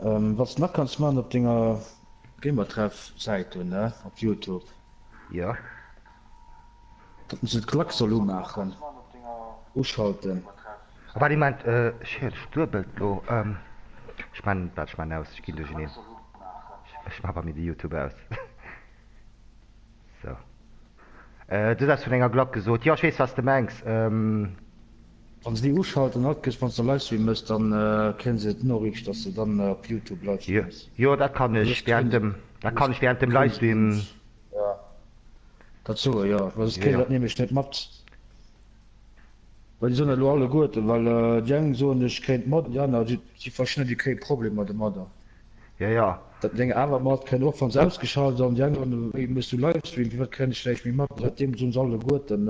Wat s de nach kanns man op denger Gamertreff Säit do ne op Youtube. Jo. Datt en se d'Klack soll umaachen, uschalten. A waart ee Moment, ech héieren dech duebelt lo. Ech maan, waart ech maan aus, ech ginn duercheneen. Ech maan bei mir de Youtube aus. Sou. Du hues eppes vun enger Glack gesot. Jo, ech weess wat s de mengs. Wann se déi uschalten, alt gëss wann s de Livestream mëss, dann kréien se d'Noriicht dass de dann op Youtube livestreams. Jo, dat kann ech während dem, dat kann ech während dem Livestream. Jo, dat soe jo, well soss kréien se dat nämlech net mat. Well déi soen dat elo alleguerten, well déi eng soen ech kréien et mat, déi aner si verschiddener déi kréie Problemer domadder. Jo, jo. Dat déi eng awer mat kréien, och wann se ausgeschalt ass, an déi aner, wéi mëss du Livestream, firwat kréien ech näischt méi mat? Säitdeem soen se alleguerten,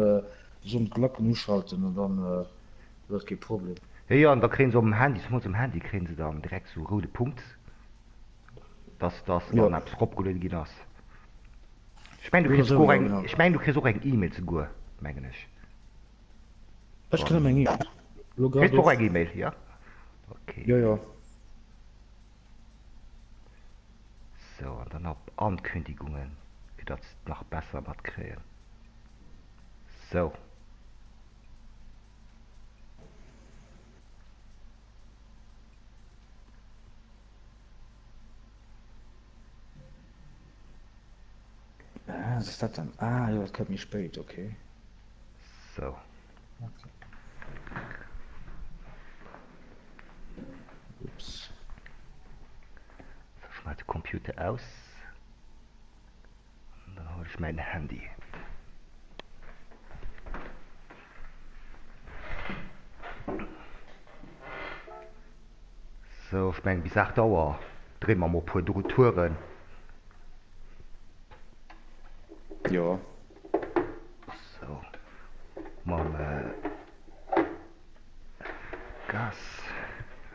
Sollen d'Glacken uschalten an dann ass dat kee Problem. Jo jo, an da kréien se um Handy, zemools um Handy kréien se dann direkt sou roude Punkt, dass dass dann eppes eropgelueden ginn ass. Ech mengen du kriss och eng, ech mengen du kriss och eng Email souguer, mengen ech. Ech kréien eng Email. Lo grad. Kriss du och eng Email, jo? Okay. Jo jo. Sou, an dann op Ankündigungen, fir datt se et nach besser matkréien. Sou. Ah, was ist dat dann? Ah, jo, dat kënnt méi spéit, okay. Sou. Okay. Ups. Sou, ech maache de Computer aus. Dann huelen ech mäin Handy. Sou, ech mengen bis 8 Auer dréine mer mol e puer Touren. Jo. Sou, mam Gas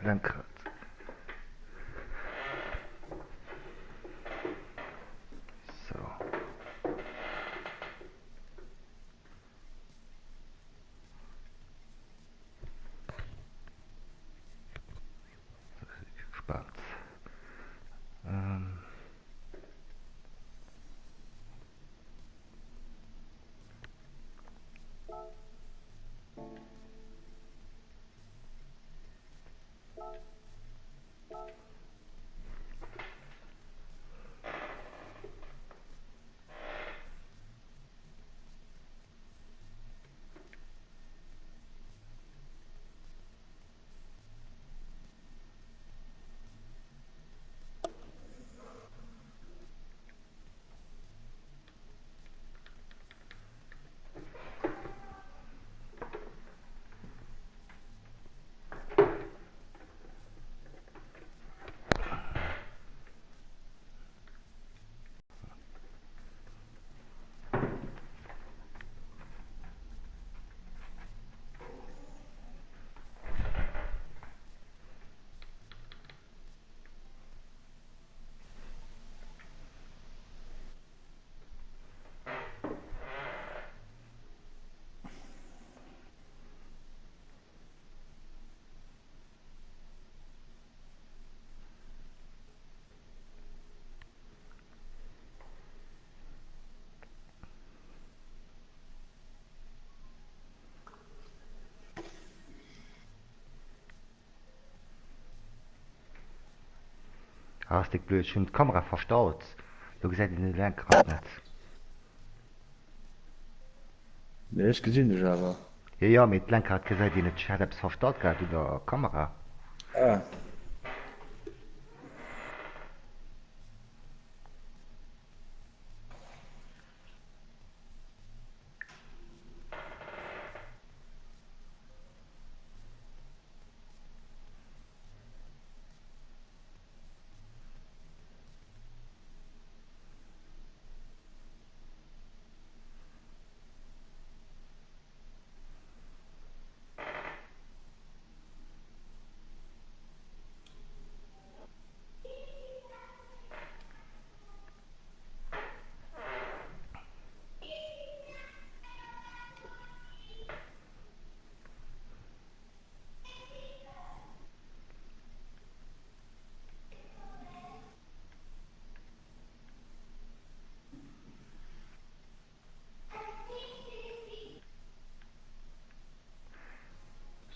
Lenkrad. So. Gespannt. Ähm. Ah, ass déck blöd, ech hunn d'Kamera verstallt, lo gesäit een de Lenkrad net. Nee, ech gesinn dech awer. Jo jo, mee d'Lenkrad gesäit een net, ech hat eppes verstallt gehat un der Kamera. Ah.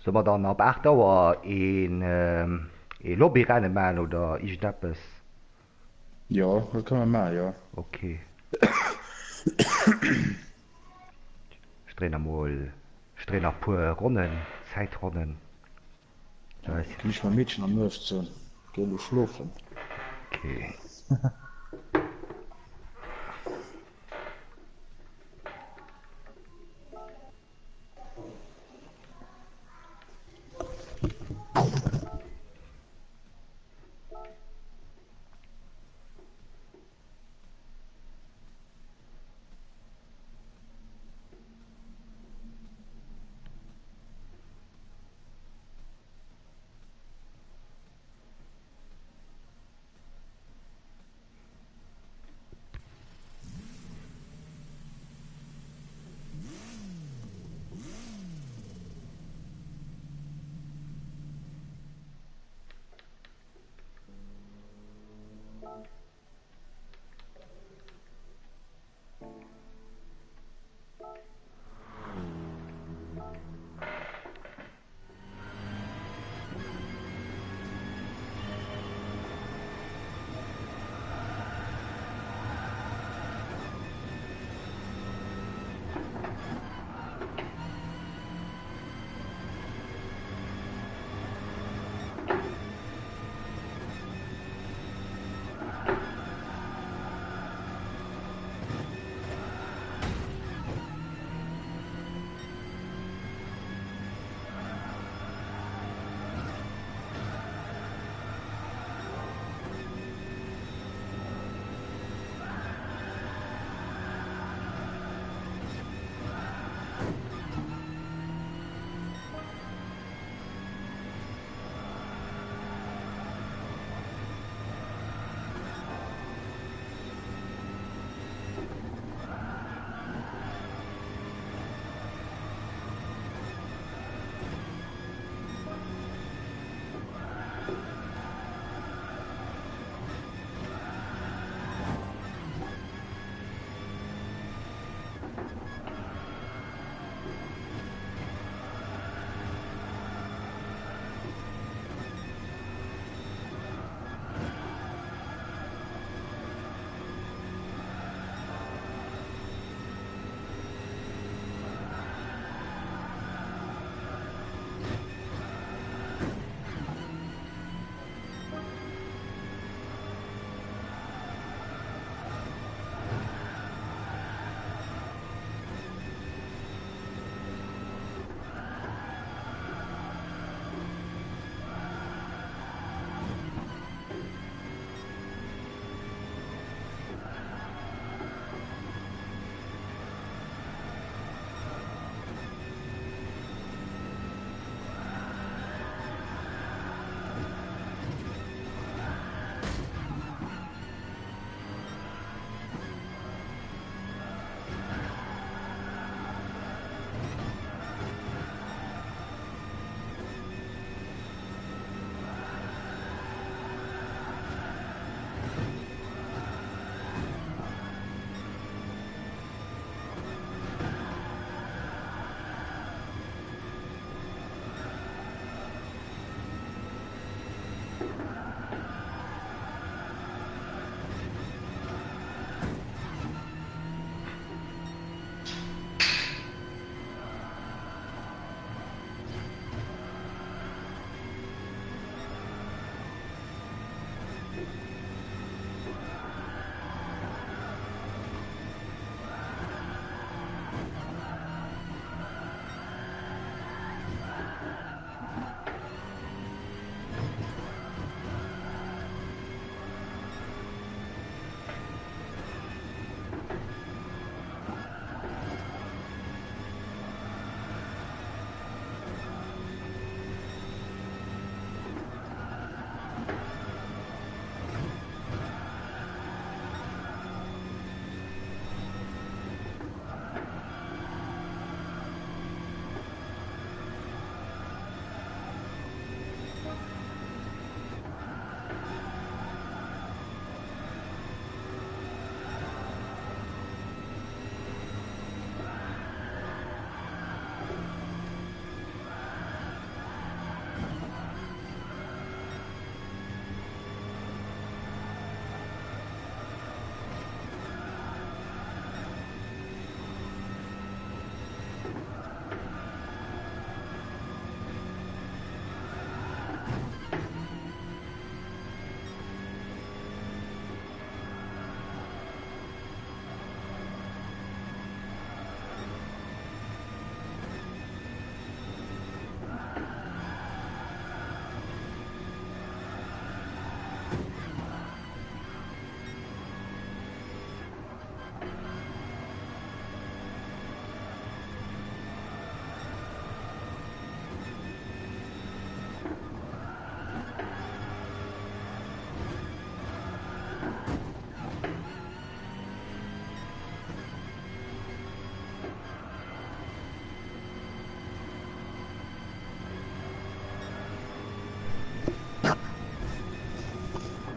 Solle mer dann ab 8 Auer een ee Lobbyrennen maachen oder iergendeppes? Jo, dat kënne mer maachen, jo. Ok. Ech dréin emol, ech dréin nach puer Ronnen, Zäitronnen. Ja, ginn ech mam Meedchen am Nuechtzoon, geh elo schlofen. Ok.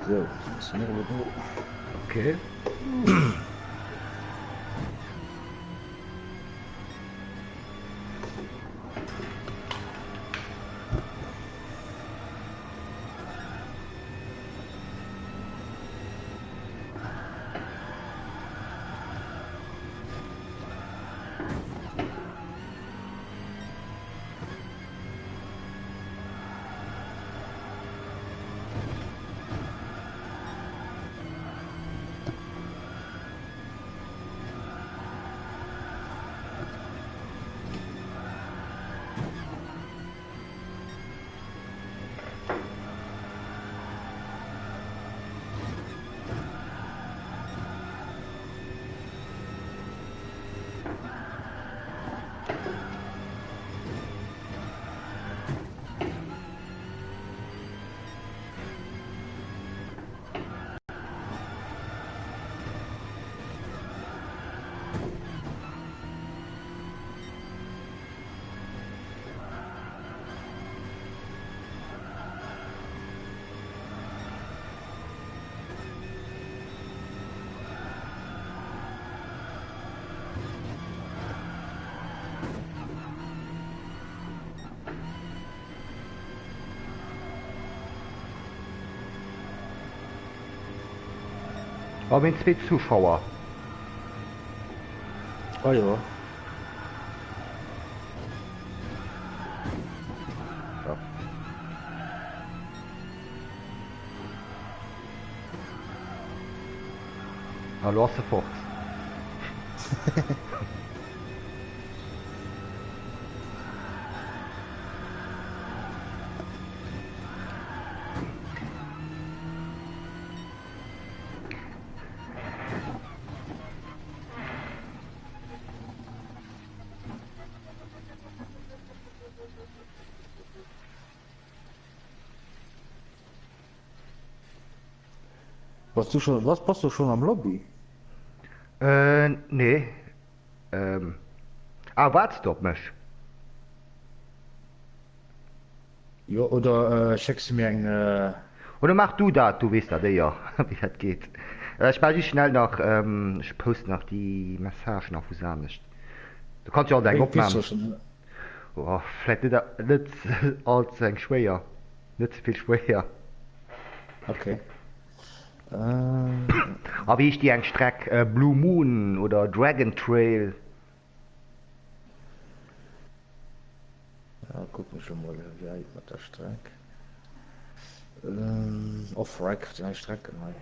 Sou, ass en och elo do. Okay. Oh, mir hunn zwee Zuschauer. Ah jo. Ja. Ah, lo ass se fort. Bass du schon, was, bass du schon am Lobby? Äh, nee. Ähm, ah, waarts de op mech? Jo, oder schécks de mir eng. Oder maach du dat, du weess dat éier, wéi dat geet. Ech maach just schnell nach, ech posten nach déi Message nach wou se anescht. Du kanns jo alt eng Wéi eng Pist opmaan. soll ech denn? Oh, vläit net, net all ze eng schwéier, net ze vill schwéier. Okay. A wéi heescht déi eng Streck? Blue Moon oder Dragon Trail? Ja, kucken ech lo mol wéi hei mat der Streck. Off-Rack, wat sinn hei Strecken hei?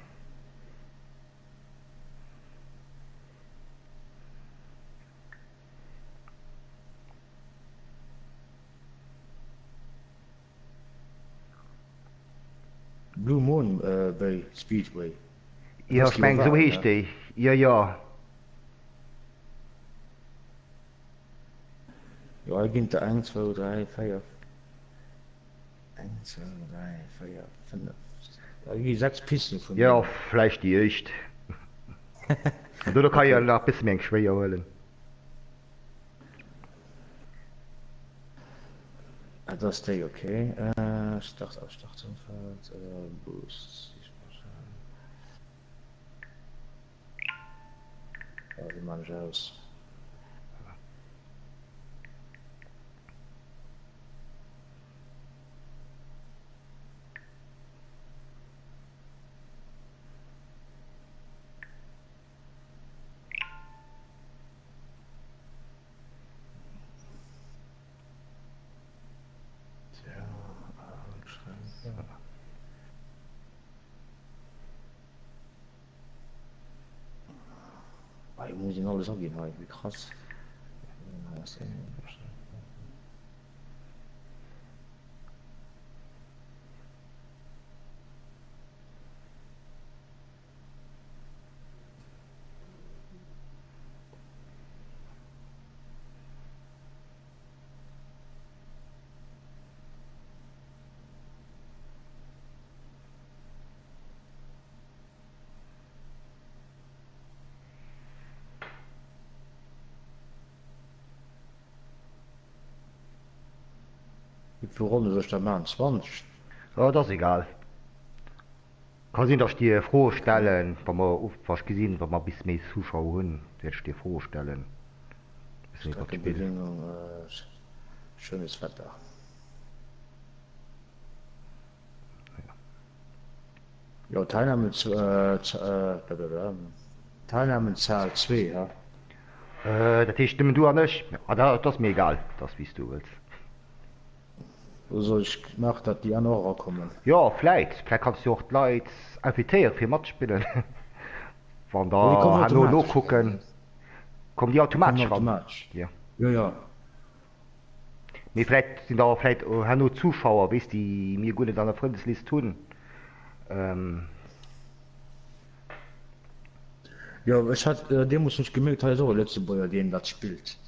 Blue Moon Bay Speedway. Jo, ech mengen esou heescht déi. Jo, jo. Jo, hei ginn der eng, zwou, dräi, véier, eng, zwou, dräi, véier, fënnef, hei gi sechs Pisten vun Jo, deenen. vläicht déi éischt. An dono kann jo nach e bësse méi eng schwéier huelen. Ah, dat ass déi, ok. Start aus Startumfeld, Boost, Ah, déi maan ech aus. Hei muss een alles aginn hei, wéi krass. Wéi vill Ronne soll ech da maachen? 20? Oh, et ass egal. Ka sinn, datt ech dir Froe stellen, wa mer, wa ech gesinn, wa mer e bis méi Zuschauer hunn, wäert ech dir Froe stellen. Streckebedingung, schönes Wetter. Jo, Teilnahmezahl 2, ha? Dat heescht nëmmen du an ech? Ah, dat ass mir egal, dat ass wéi s du wëlls. Oder soll ech nach dat déi aner och erakommen? Jo, vläit. Vläit kanns du och d'Leit invitéiere fir matzespillen, wann Jo, déi der kommen herno automatesch eran, nokucken. ne? Kommen déi Déi kommen automatesch eran? automatesch. Jo. Jo, jo. Mee vläit sinn der och vläit herno Zuschauer, weess, déi mir guer net an der Frëndeslist hunn. Jo, ech hat deemools hunn ech gemierkt, hei ass och e Lëtzebuerger, deen dat spillt.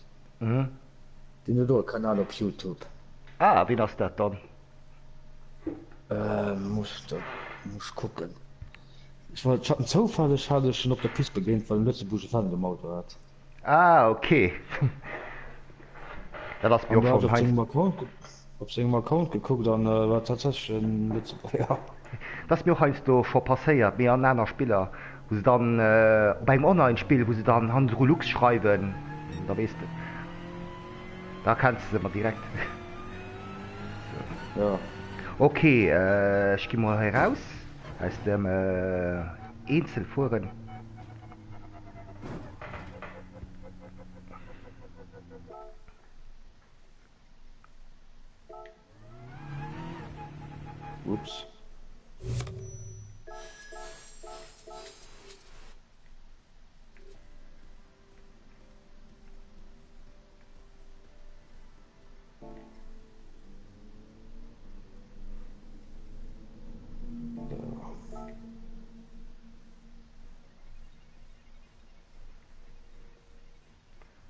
Deen huet och e Kanal op Youtube. Ah, ween ass dat dann? Muss muss kucken. Ech war, ech hat en zoufälleg hat ech en op der Pist begéint, well en lëtzebuergesche Fändel um Auto hat. Ah, ok. Dat ass mir An och do hat schonn ech op sengem heiansdo. Account, op sengem Account gekuckt an war tatsächlech en Lëtzebuerger. Dat ass mir och heiansdo scho passéiert, mee an aner Spiller, wou se dann op engem Online-Spill, wou se dann hannendru Lux schreiwen, da weess de, da erkenns de se emmer direkt. Sou. Jo. Ok, ech gi mol hei raus aus dem Eenzelfueren. Ups.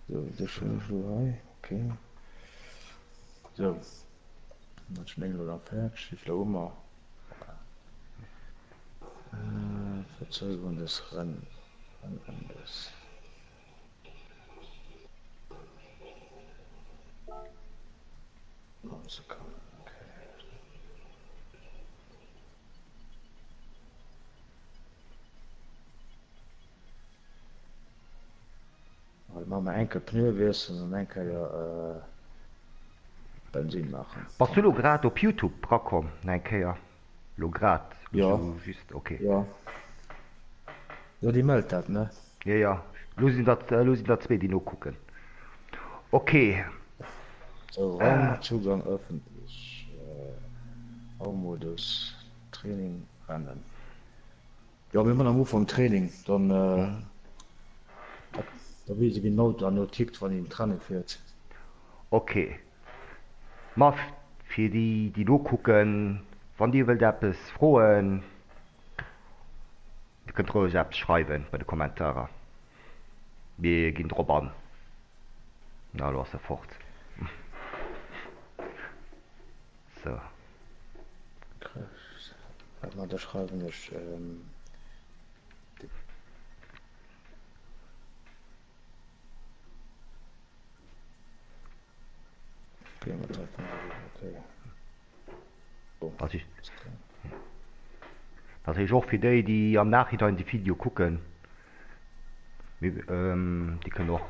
Sou, dech hunn ech elo hei, ok. Sou, dann ass meng elo da fäerdeg. Wéi vill hu mer? Verzögerung des Rennendes. Sekonnen, ok. Hei maache mer eng Kéier Pneue wiesselen an eng Kéier Bensin maachen. Bass du lo grad op Youtube rakomm eng Kéier? Lo grad? Lo Jo, sou just, ok. jo. Jo, déi mellt dat, ne? Jo, jo. Lo sinn der, lo sinn der zwee déi nokucken. Ok. Sou, Raum, Zugang öffentlich, Baummodus, Training, Rennen. Jo mir man am Ufank Training, dann da weess ee wéi den Auto herno tickt wann een d'Renne fiert. Ok, ma fir déi déi nokucken, wann dir wëllt eppes froen, dir kënnt roueg eppes schreiwen bei de Kommentarer, mir ginn drop an. Na elo ass e fort. Sou. Waart mal, da schreiwen ech Natierlech och fir déi, déi am Nachhinein de Video kucken, déi kënnen och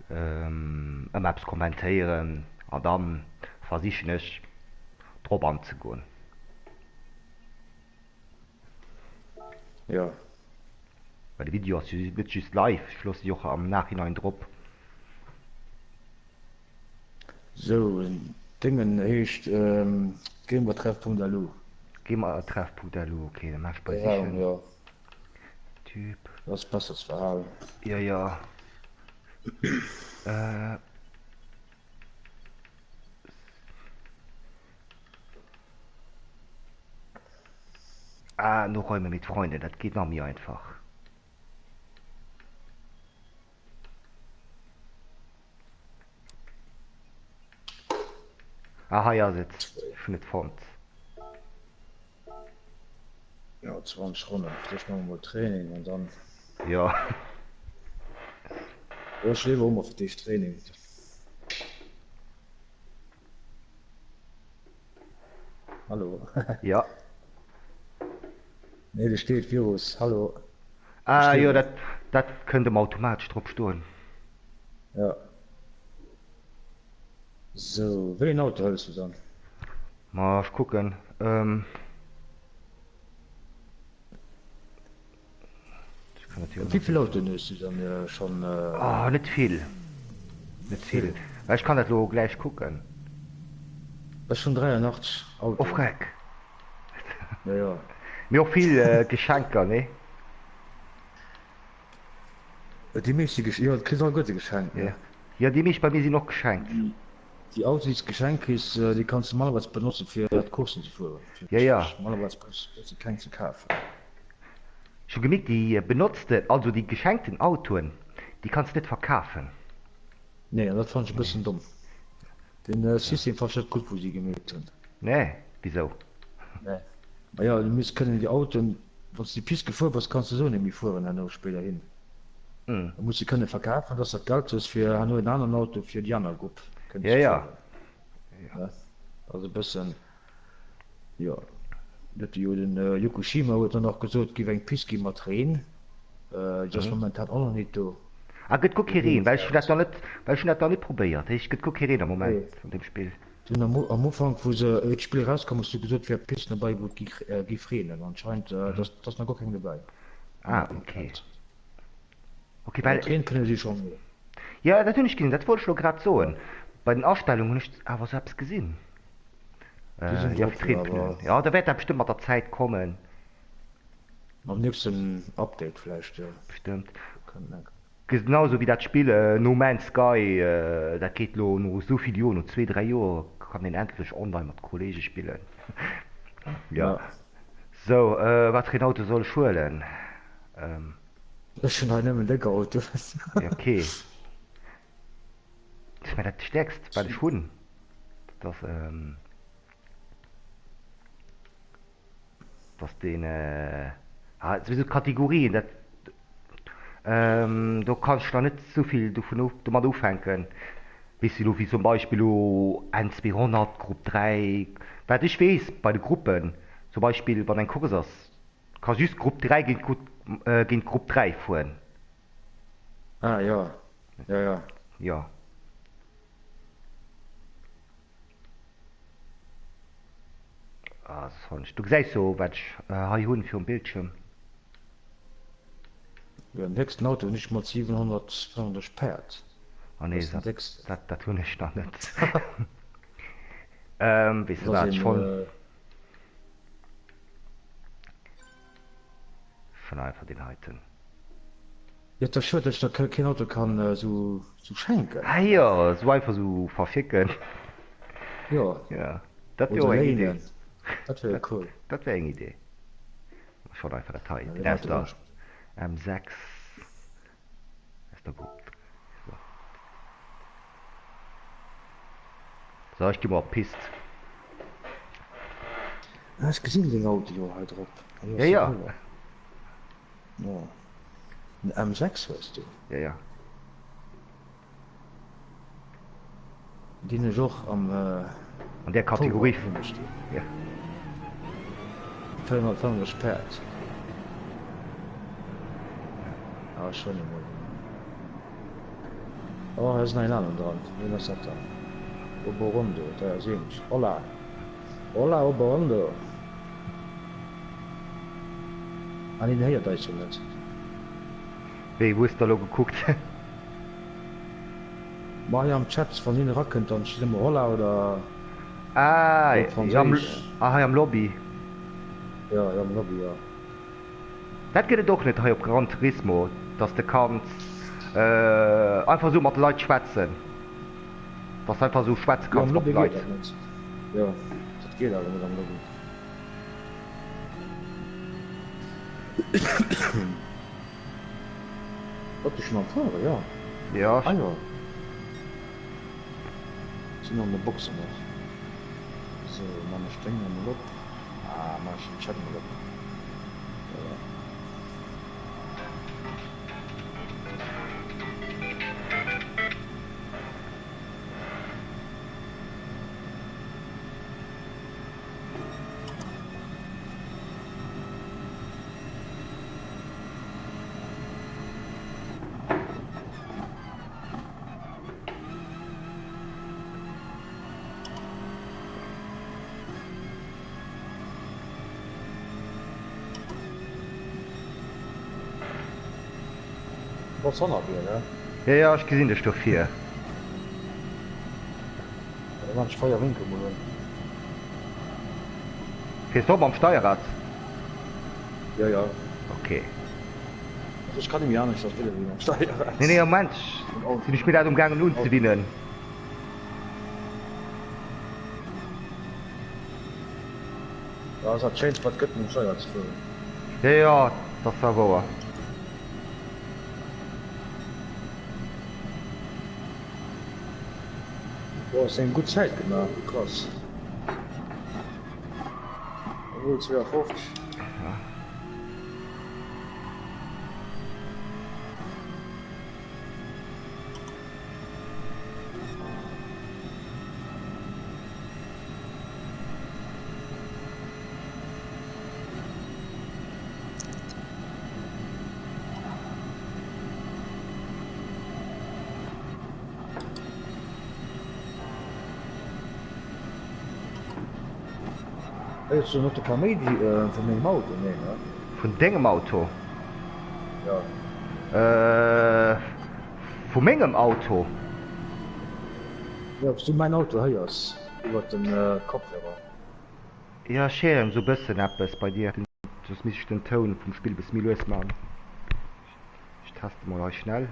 ëmmer eppes kommentéieren an da versichen ech drop anzegoen. Jo. Well de Video ass jo net just live, ech loossen jo och am Nachhinein drop. Sou, Déngen heescht gamertreff.lu. Gamertreff.lu, ok, da maach ech bei De Raum, sichen. jo. Typ. Dat ass besser ze verhalen. Jo, jo. Äh. Ah, no Räume mit Freunde, dat geet nach méi einfach. Ah, hei ass et. Ech hunn et fonnt. Jo, 20 Ronnen. Vläicht maache mer mol Training an dann. Jo. Jo, ech léiwer och mol fir d'éischt Training. Hallo. Jo. Nee, do steet Virus, hallo. Do Ah steet jo, et. dat, dat kënnt ëmmer automatesch drop stoen. Ja. Sou, wéi een Auto hëls du dann? Ma ech kucken. Ech kann dat jo Wéi ëmmer. vill Autoen hues du dann schonn? Oh, net vill. Net Net vill. vill. Mä ech kann dat lo gläich kucken. Ech hunn 83 Oh Autoen. freck. Jo, jo. Mee och vill Geschenker, nee? Déi meescht si gesch, jo, du kriss alleguerte geschenkt, Jo, ne? jo, déi meescht bei mir sinn och geschenkt. Déi Autoen, déi s de geschenkt kriss, déi kanns de normalerweis benotzen, fir Courssen ze fueren. Jo, jo. Normalerweis brauchs de keng ze kafen. Ech hu gemierkt, déi benotzten, also déi geschenkten Autoen, déi kanns de net verkafen. Nee, an dat fannen ech e bëssen domm. Den System fannen ech net gutt, wou si gemeet hunn. Nee, wisou? Nee. Majo, du misst kënnen déi Autoen, wann s de déi Pist gefuer bass, kanns de esou net méi fueren herno spéiderhin. Da muss de kënne verkafen, dass dat Geld hues fir herno en aneren Auto fir déi aner Grupp kënnen Ja, ze ja. fueren. Ne? Dat ass e bëssen, jo. Dat jo den Yokoshima huet dann och gesot, et géif eng Pist gi mat Reen. Déi ass momentan och nach nit do. Ah, gëtt guer Wee kee Reen, weess well ech hunn dat dat. nach net, well ech hunn dat nach net probéiert. Heescht, gëtt guer kee Reen am Nee. Moment an deem Spill. Dunn am Ufank wou se wéi d'Spill erauskoum hues du gesot wär Pisten dobäi wou et géif reenen. Anscheinend ass ass nach guer keng dobäi am Ah, okay. Moment. Okay, Mä well mat Reen kënne si schonn jo. Jo, dat hunn ech gesinn, dat wollt ech elo grad soen. Bei den Astellungen hunn ech awer esou eppes gesinn. Déi sinn Jo, fir drop jo, d'Reenpneuen. awer Jo, da wäert dat bestëmmt mat der Zäit kommen. mam nächsten Update vläicht jo. Bestëmmt. Kënnt eng. Genau esou wéi dat Spill No Man's Sky, dat geet elo no esou vill Joer, no zwee, dräi Joer kann een endlech online mat Kollege spillen. Jo. Ja. Sou, wat fir een Auto soll ech huelen? Ech hunn hei nëmmen déck Autoen. Ok. Ech mengen dat stäerkst wat ech hunn, dat ass. Dass deen, ah souwisou d'Kategorien, dat, do kann ech nach net souvill dovun of, domat ufänken, weess de elo wéi zum Beispill elo N200, Grupp 3, wat ech weess bei de Gruppen, zum Beispill wann eng Course ass, ka just Grupp 3 géint Grupp, géint Grupp 3 fueren. Ah jo, jo jo. Jo. Ah, soss fannen ech. Du gesäis jo wat ech hei hunn virum Bildschirm. Jo, den héchsten Auto hunn ech mat 735 Päerd. Oh Dat nee, ass den dat, décksten. dat, dat hunn ech nach net. Ähm, weess de Dat ass wat, ech een. holl, ech holl einfach deen heiten. Jo, et ass schued, datt ech der keen Auto kann esou schenken. Ah jo, esou einfach esou verschécken. Jo, Jo, dat wier oder och eng Idee. léinen, dat wär jo cool. Dat wär eng Idee. Ech holl einfach dat hei, Ja, deen deen aus Auto der wär. M6, aus der Grupp. So. So, ech gi mol op d'Pist. Ah, ech gesinn deng Auto jo hei drop. Ah jo, Jo, ass jo jo. wouer. Jo, en M6 hues du? Jo, jo. Deen ech och am An där Kategorie. Oktober hunn ech deen. Jo. 435 Päerd. Ah, ech huelen emol deen. Oh, hei ass nach een aneren dran. Wien ass dat dann? Oborondo, dat ass eent. Hola! Hola Oborondo! Ah nee, den héiert eis jo net. Wéi, wou hues de elo gekuckt? Ma hei am Chat, wann een erakënnt, dann steet ëmmer Hola oder Ah, op Franséisch. ah hei am Lobby. Jo, hei am Lobby, jo. Dat gëtt et och net hei op Gran Turismo, dass de kanns einfach esou mat de Leit schwätzen. Dass de einfach esou schwätze Jo, kanns am mat Lobby de geet Leit. dat net. Jo, dat geet awer net am Lobby. Bass du schon am Fueren? Jo. Jo. Ah jo. Sinn an de Boxen och. Sou, man ech deng emol op. Ah, man ech den Chat emol op. Voilà. Bass hannert mir, ne? Jo, jo, ech gesinn dech do vir. Da maan ech Feier Wénkel mol un. Fiers du och mam Steierrad? Jo, jo. Ok. Also ech kann nemmi aneschters wéi mam Steierrad. Nee, nee, am Moment sinn ech mir dat um gaangen unzewinnen. Dat ass dat schéinst wat gëtt mam Steierrad ze fueren. Jo, jo, dat ass zwar wouer. Boah, hues eng gutt Zäit gemaach, krass. 0,52. Ja. Héiers du net de Kaméidi vu mengem Auto? Nee, ne? Vun dengem Auto? Jo. Vu mengem Auto? Jo, ob s du mäin Auto héiers iwwer de Kopfhörer? Jo, ech héieren esou bëssen eppes bei dir. Soss misst ech den Toun vum Spill e bësse méi lues man. Ech teste mol hei schnell.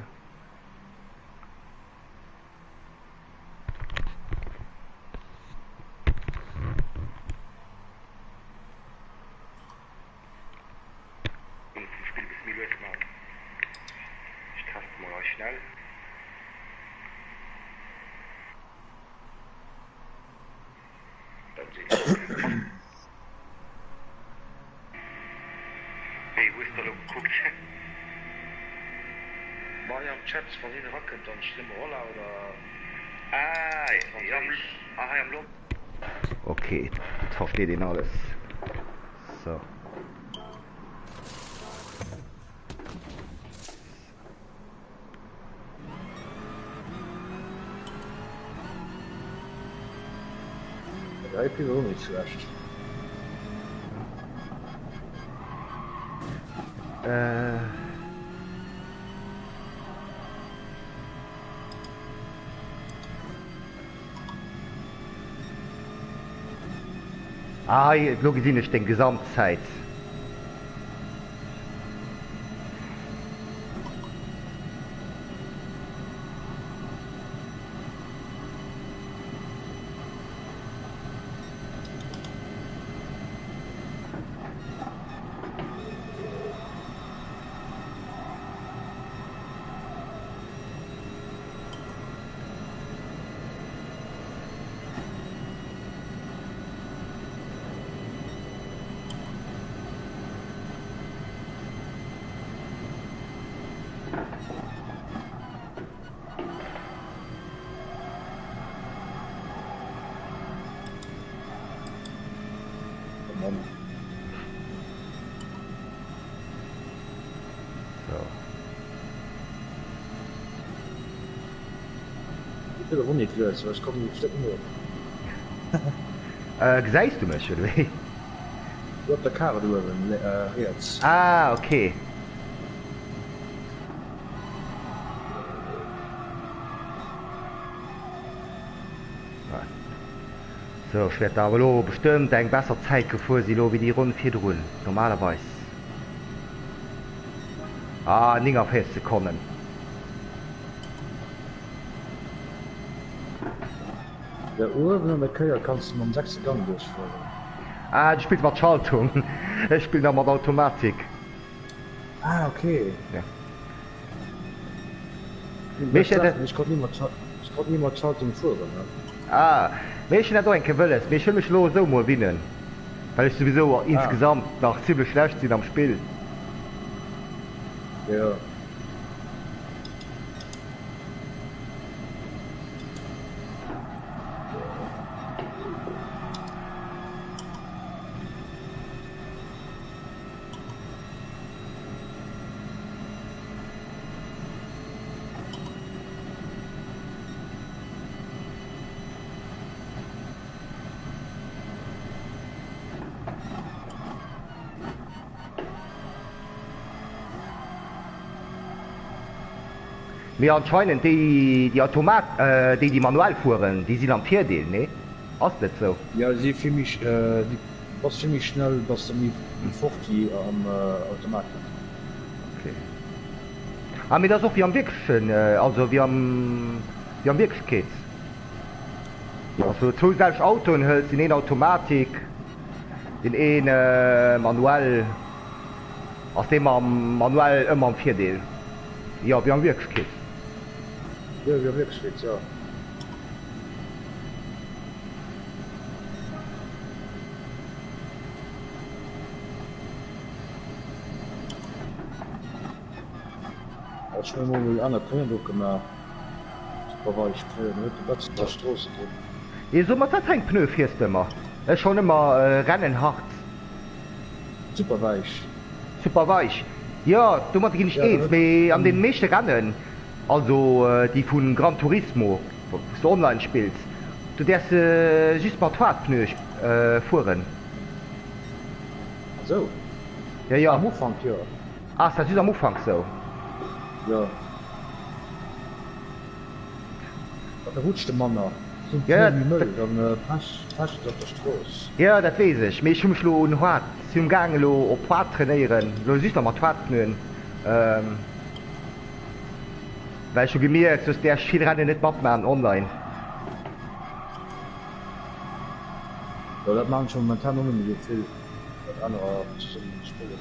Toun vum Spill e bësse méi lues man. Ech teste mol hei schnell. Wéi hues de elo gekuckt? Ma hei am Chat, wann een erakënnt, dann steet ëmmer Hola oder Ah, jo, Franséisch. ah hei am Lobby. Ok, et versteet een alles. So. Dei Pill och net schlecht. Äh. Ah, hei, elo gesinn ech deng Gesamtzäit. Oh Mann. So. Ech wëll och net lues, well ech kommen e Stéck no. Gesäis du mech, oder wéi? Jo, op der Kaart uewen riets. Ah, ok. Sou, ech wäert awer elo bestëmmt eng besser Zäit gefuer si elo wéi déi Ronn virdrun, normalerweis. Ah, 49 Sekonnen. Da uewen an der Kéier kanns de mam sechste Gang duerchfueren. Ah, du spills mat Schaltung. Ech spillen nach mat Automatik. Ah, ok. Ja. Mee ech hätt. Ech konnt ni mat, ech konnt ni mat Schaltung fueren, ne. Ah, mee ech hunn dat och eng Kéier wëlles. Mee ech wëll mech elo esou mol winnen, well ech souwisou Ah. insgesamt nach zimlech schlecht sinn am Spill. Jo. Mee anscheinend déi déi Automat, déi déi manuell fueren, déi sinn am Virdeel, nee? Ass net sou? Jo, si vill méi, du bass vill méi schnell, bass de méi fort wéi am Automatik. Ok. Ah mee dat ass och wéi am wierklechen, also wéi am, wéi am Wierklechkeet. Jo. Wann s du zwou selwecht Autoen hëls, deen een Automatik, deen een manuell, ass dee mam manuell ëmmer am Virdeel. Jo, wéi am Wierklechkeet. Jo, wéi am Wierklechkeet, jo. Ech hunn emol aner Pneuen drop gemaach, super weich Pneuen, huet e besser Stroosse ginn. Ee so mat wat fir eng Pneu fiers de ëmmer? Ech schonn ëmmer Rennen hart. Super weich. Super weich, jo domat ginn ech eens, mee an den meeschte Rennen, also déi vun Gran Turismo wous de online spills, do däerfs de just mat haart Pneue fueren. Ah sou, Jo jo. Am Ufank jo. Ah, ass dat just am Ufank sou? Jo. Da rutscht e manner, sinn Jo, d'Pneue méi mëll, dat. dann pecht et op der Strooss. Jo, dat weess ech, mee ech hu mech lo un haart, sinn um gaang elo op haart trainéieren, elo just nach mat Haartpneuen, well ech hu gemierkt, soss däerf ech vill Rennen net matmachen online. Jo, dat maachen ech momentan och net méi esou vill, mat anerer zesummen spillen.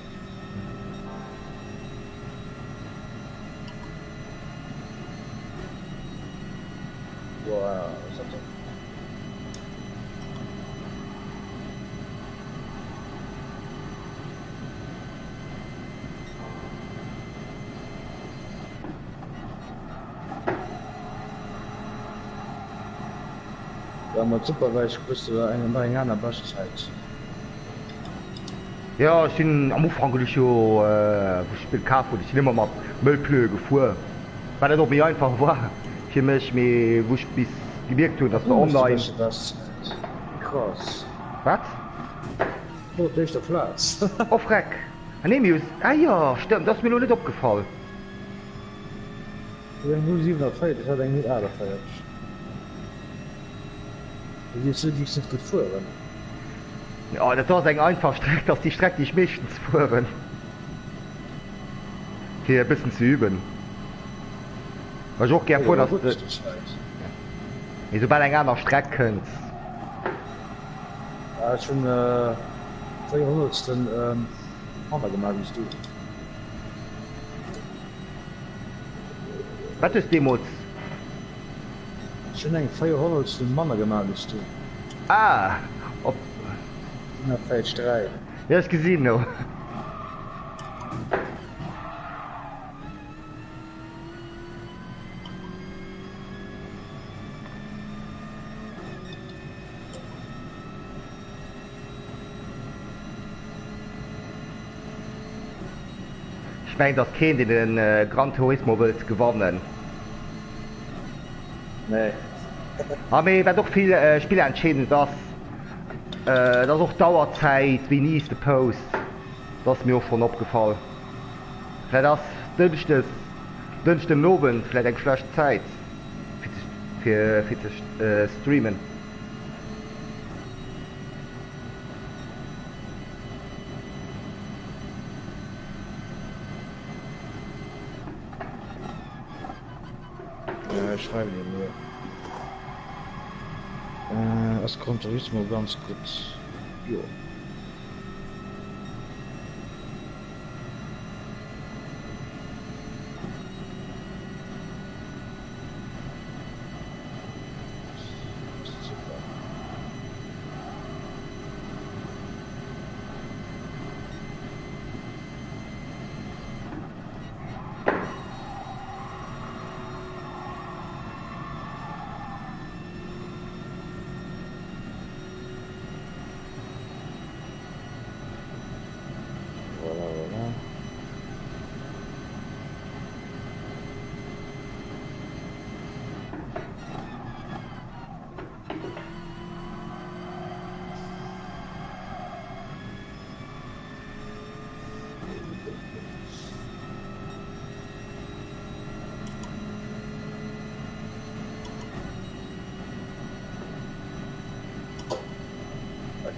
Woah, was ass dat denn? Ja, mat Superwäich kriss de eng nach eng aner Beschtzäit. Jo, ech sinn am Ufank hunn ech jo, wou ech d'Spill kaf hunn, ech sinn ëmmer mat mëll Pneue gefuer, well dat och méi einfach war fir mech, mee wou ech bis gemierkt hunn, Ah, dass de du hues déi online. beschte Beschtzäit. Krass. Wat? Du op der éischter Plaz. Oh freck! Ah nee, mee ah jo, stëmmt, ass mir elo net opgefall. Du eng 0,47, ech hat eng 0,48. Du siehst du giffs net gutt fueren. Jo, dat do ass eng einfach Streck, dat ass déi Streck déi ech meeschtens fueren fir e bëssen ze üben. Wat ech och gär Oh, fueren awer ass gutt de, déi Zäit. mee soubal eng aner Streck kënnt. Ah, ech hunn 4 Honnertsten manner gemaach wéi s du. Wat hues deemools? Ech hunn eng 4 Honnertstel manner gemaach wéi s du. Ah, op. 47, 3. Jo, ech gesinn no. Ech mengen et ass keen deen den Gran Turismo wëllt gewannen. Nee. Ah mee wat och vill spillentscheedend ass, et ass och d'Auerzäit, wéini s de posts, dat ass mir och schonn opgefall. Vläit ass dënschdes, Dënschden den Owend vläit eng schlecht Zäit fir fir ze streamen. Ech schreiwen dir muer. Ass Gran Turismo ganz gutt? Jo. Super.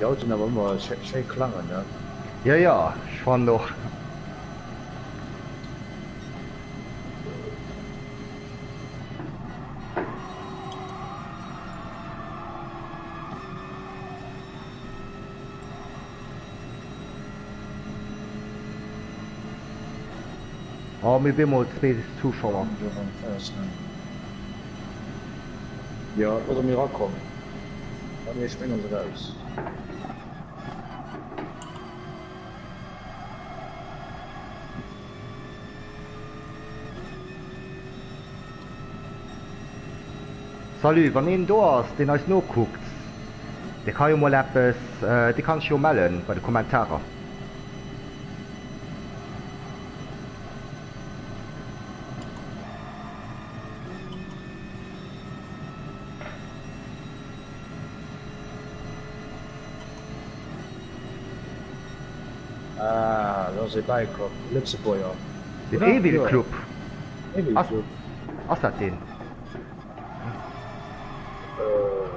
Déi Autoen awer ëmmer schéi klangen, ne? Jo jo, ech fannen och. Oh mir bemol zwee Zuschauer. Jo, looss emol erakommen. Ah nee, ech spréngen se eraus. Salut, wann een do ass deen eis nokuckt, dee ka jo mol eppes, dee kann sech jo mellen bei de Kommentarer. Ah, do ass ee bäikomm, e Lëtzebuerger, Den oder? Evil Jo, Club, Evil ass Club. ass dat deen? Äh,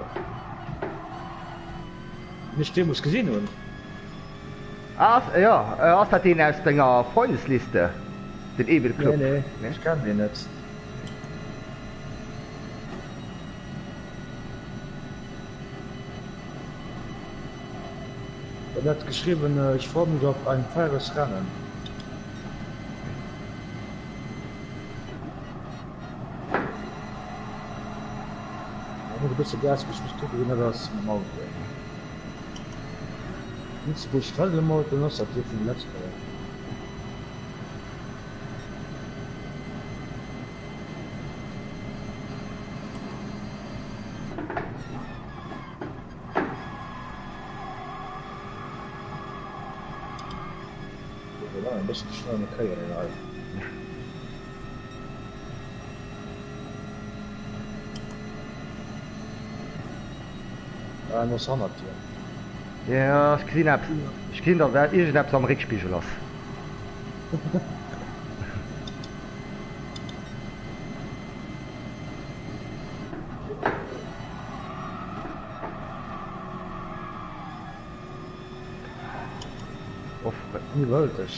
deen ech deemools gesinn hunn. Ah, ass, jo, ass dat deen aus denger Freundesliste, den Evil Nee, Club? nee, Nee? ech kennen deen net. En hat geschriwwen, Ich freue mich auf ein faires Rennen. Ech muss e bësse Gas ginn, ech muss kucken, wien dat ass mam Auto. Lëtzebuerg Feldemotor, dann ass dat dee vun de Lëtzebuerger. E bëssen ze schnell markéieren een hei. Ah, en ass hannert dir. Jo, ech gesinn eppes. Ech gesinn, datt iergendeppes am Réckspigel ass. En iwwerhëlt dech.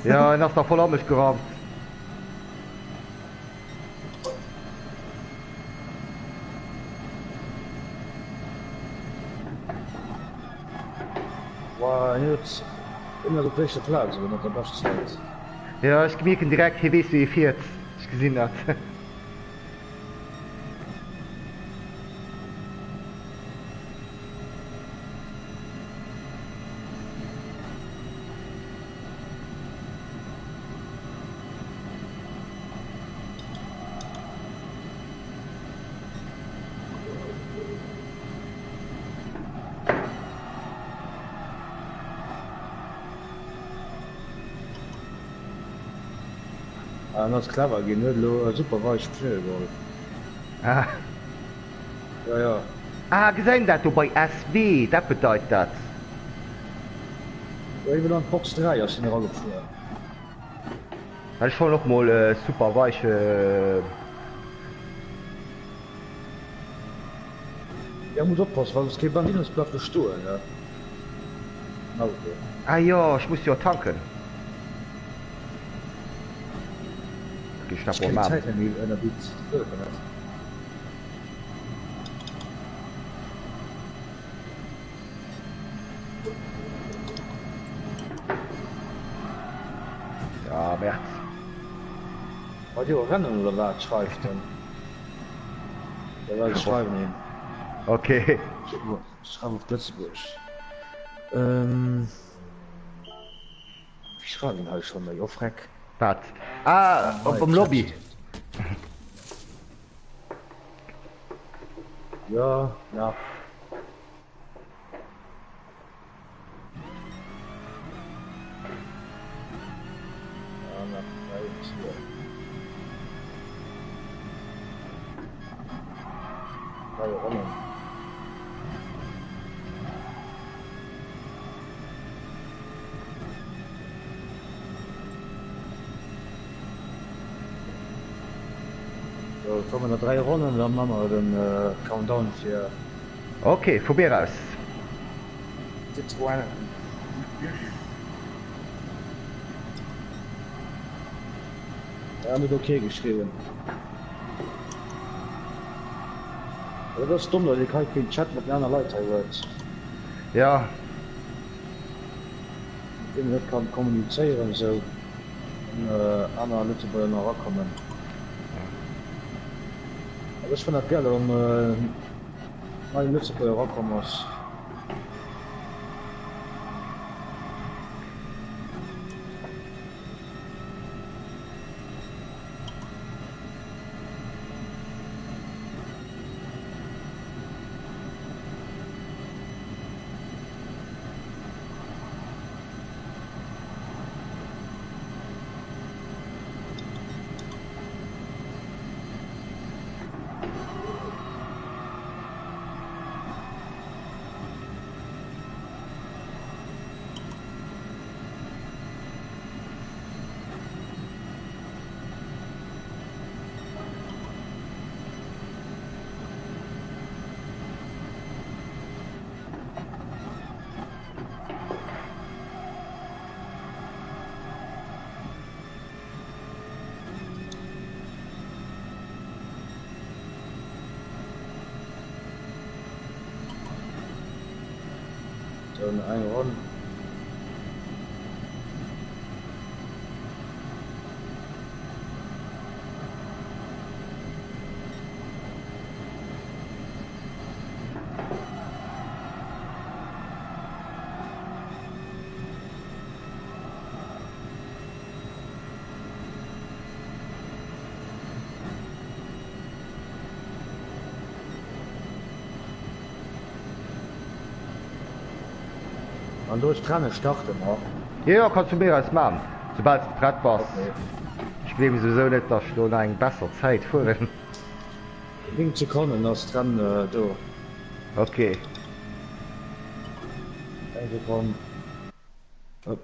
Jo, en ass da voll a mech gerannt. Wow, en huet, en ass op der éischter Plaz elo mat der Beschtzäit. Jo, ech mierken direkt, hie weess wéi e fiert. Ech gesinn dat. Ah, en ass clever ginn, huet elo e super weich Pneue geholl. Ah. Jo, jo. Ah, gesäit een dat do bei SW, dat bedeit dat. Jo, iwwer an d'Box 3 ass en eragefuer. Well ech wollt och mol super weich. Jo, muss oppassen, well soss kee Bensinn hues, bleift e stoen, ne, den Auto. Ah jo, ech muss jo tanken. Ok, ech Ech dat mol keng man. Zäit méi ënnerbitt, dat wëll ech net. Ja, März. Wat jo rennen oder wat schreift en? Ja well ech schreiwen him. Okay. Ech schreiwen op Lëtzebuerg. Ähm, wéi schreiwen hei schon méi? Oh freck. Wat? Ah, op um Lobby. Ja, ja. Ja, nach 3, 2. 3 Ronnen. So, kommen nach 3 Ronnen, dann machen wir den äh, Countdown fir. Ok, vu mir aus. Citroën. Ja, en huet ok geschriwwen. Dat ass domm, datt ee hei keen Chat mat den aner Leit hei huet. Ja. Mat deenen een net kann kommunizéieren esou, wann aner Lëtzebuerger nach erakommen. Also ech fannen dat gäil, datt en neien Lëtzebuerger erakomm ass. Sou, nach eng Ronn. An do ech d'Renne starten, ha? Jo, jo, kanns vu mir aus man, soubal s de prett bass. Okay. Ech gleewen souwisou net, dass ech do nach eng besser Zäit fueren. 9 Sekonnen ass d'Renn do. Ok. Eng Sekonn. Op.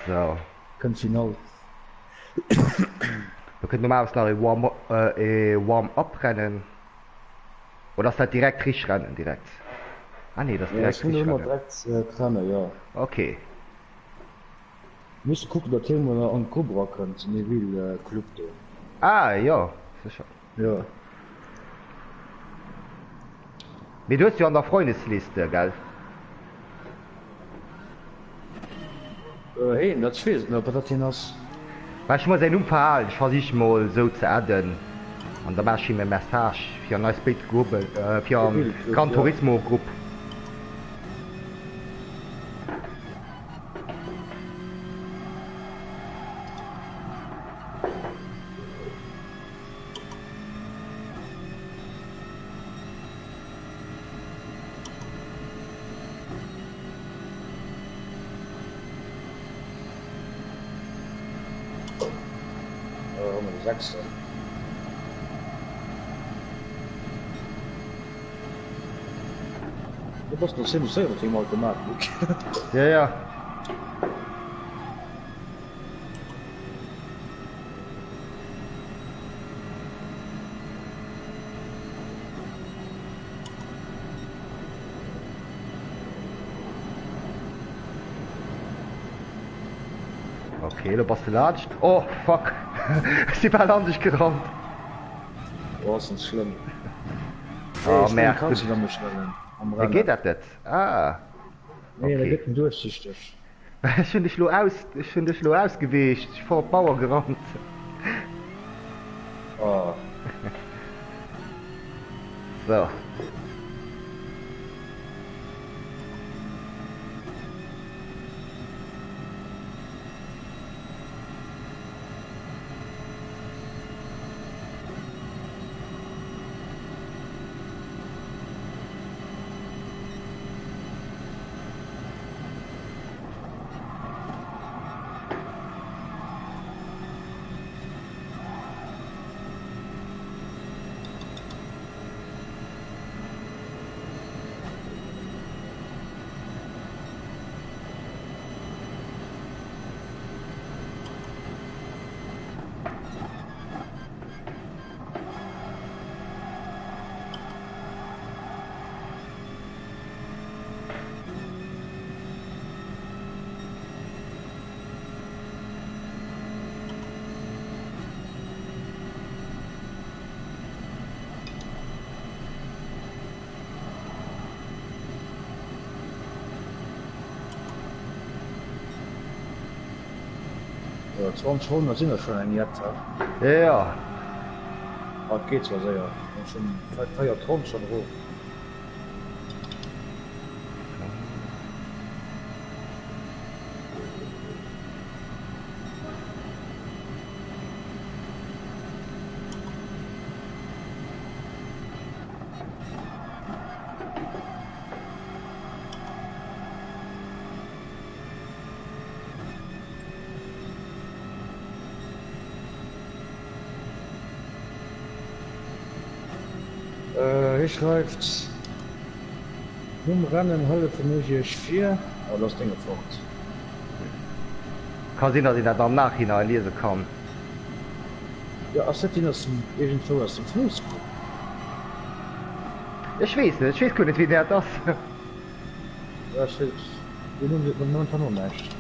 Sou. Kënnt d'Finall. Do kënnt normalerweis nach e Warm, e Warm-up-Rennen. Oder ass dat direkt richteg Rennen direkt? Ah nee, dat ass Ja, direkt ech hunn richteg ëmmer Rennen. direkt d'Renne, jo. Ok. Mir musse kucken, datt hie mol an d'Grupp erakënnt, den Neville Club do. Ah jo, sécher. Jo. Mee du hues jo an der Freundesliste, gell? Heen, dat ech weess et net, ob dat hien ass. Mä ech hu mer säin Numm verhalen, ech versiche mol esou ze adden an da maach ech him e Message fir an eis béid Gruppen, fir an Neville Club, Gran jo. Turismo Grupp. Du bass nach zimmlech séier mat dengem Automat, Luc. Ja, ja. Ok, lo bass de laanscht. Oh fuck, ech si bal an dech gerannt. Oh, ass net schlëmm. Nee, Oh ech mengen, merde. kanns du da mech nennen am Geet Rennen. dat net? Ah, Nee, da ok. gëtt en duerchsichteg. Ech hunn dech lo aus, ech hunn dech lo ausgeweecht, ech vor op d'Mauer gerannt. Oh. So. Jo, 20 Ronnen, dat sinn der schonn eng jett, he? Jo, jo. Ah, et geet zwar séier, wann schonn véiert Ronn schonn erof. Hie schreift, Nom Rennen hëllefen ech iech vir. Oh, do ass d'Dénge fort. Ka sinn, datt een dat am Nachhinein liese kann. Jo, ass dat deen aus dem, iergendwou aus dem Facebook? Ech weess net, ech weess guer net wien dat ass. Jo, ech weess, deen Numm seet mer momentan och näischt.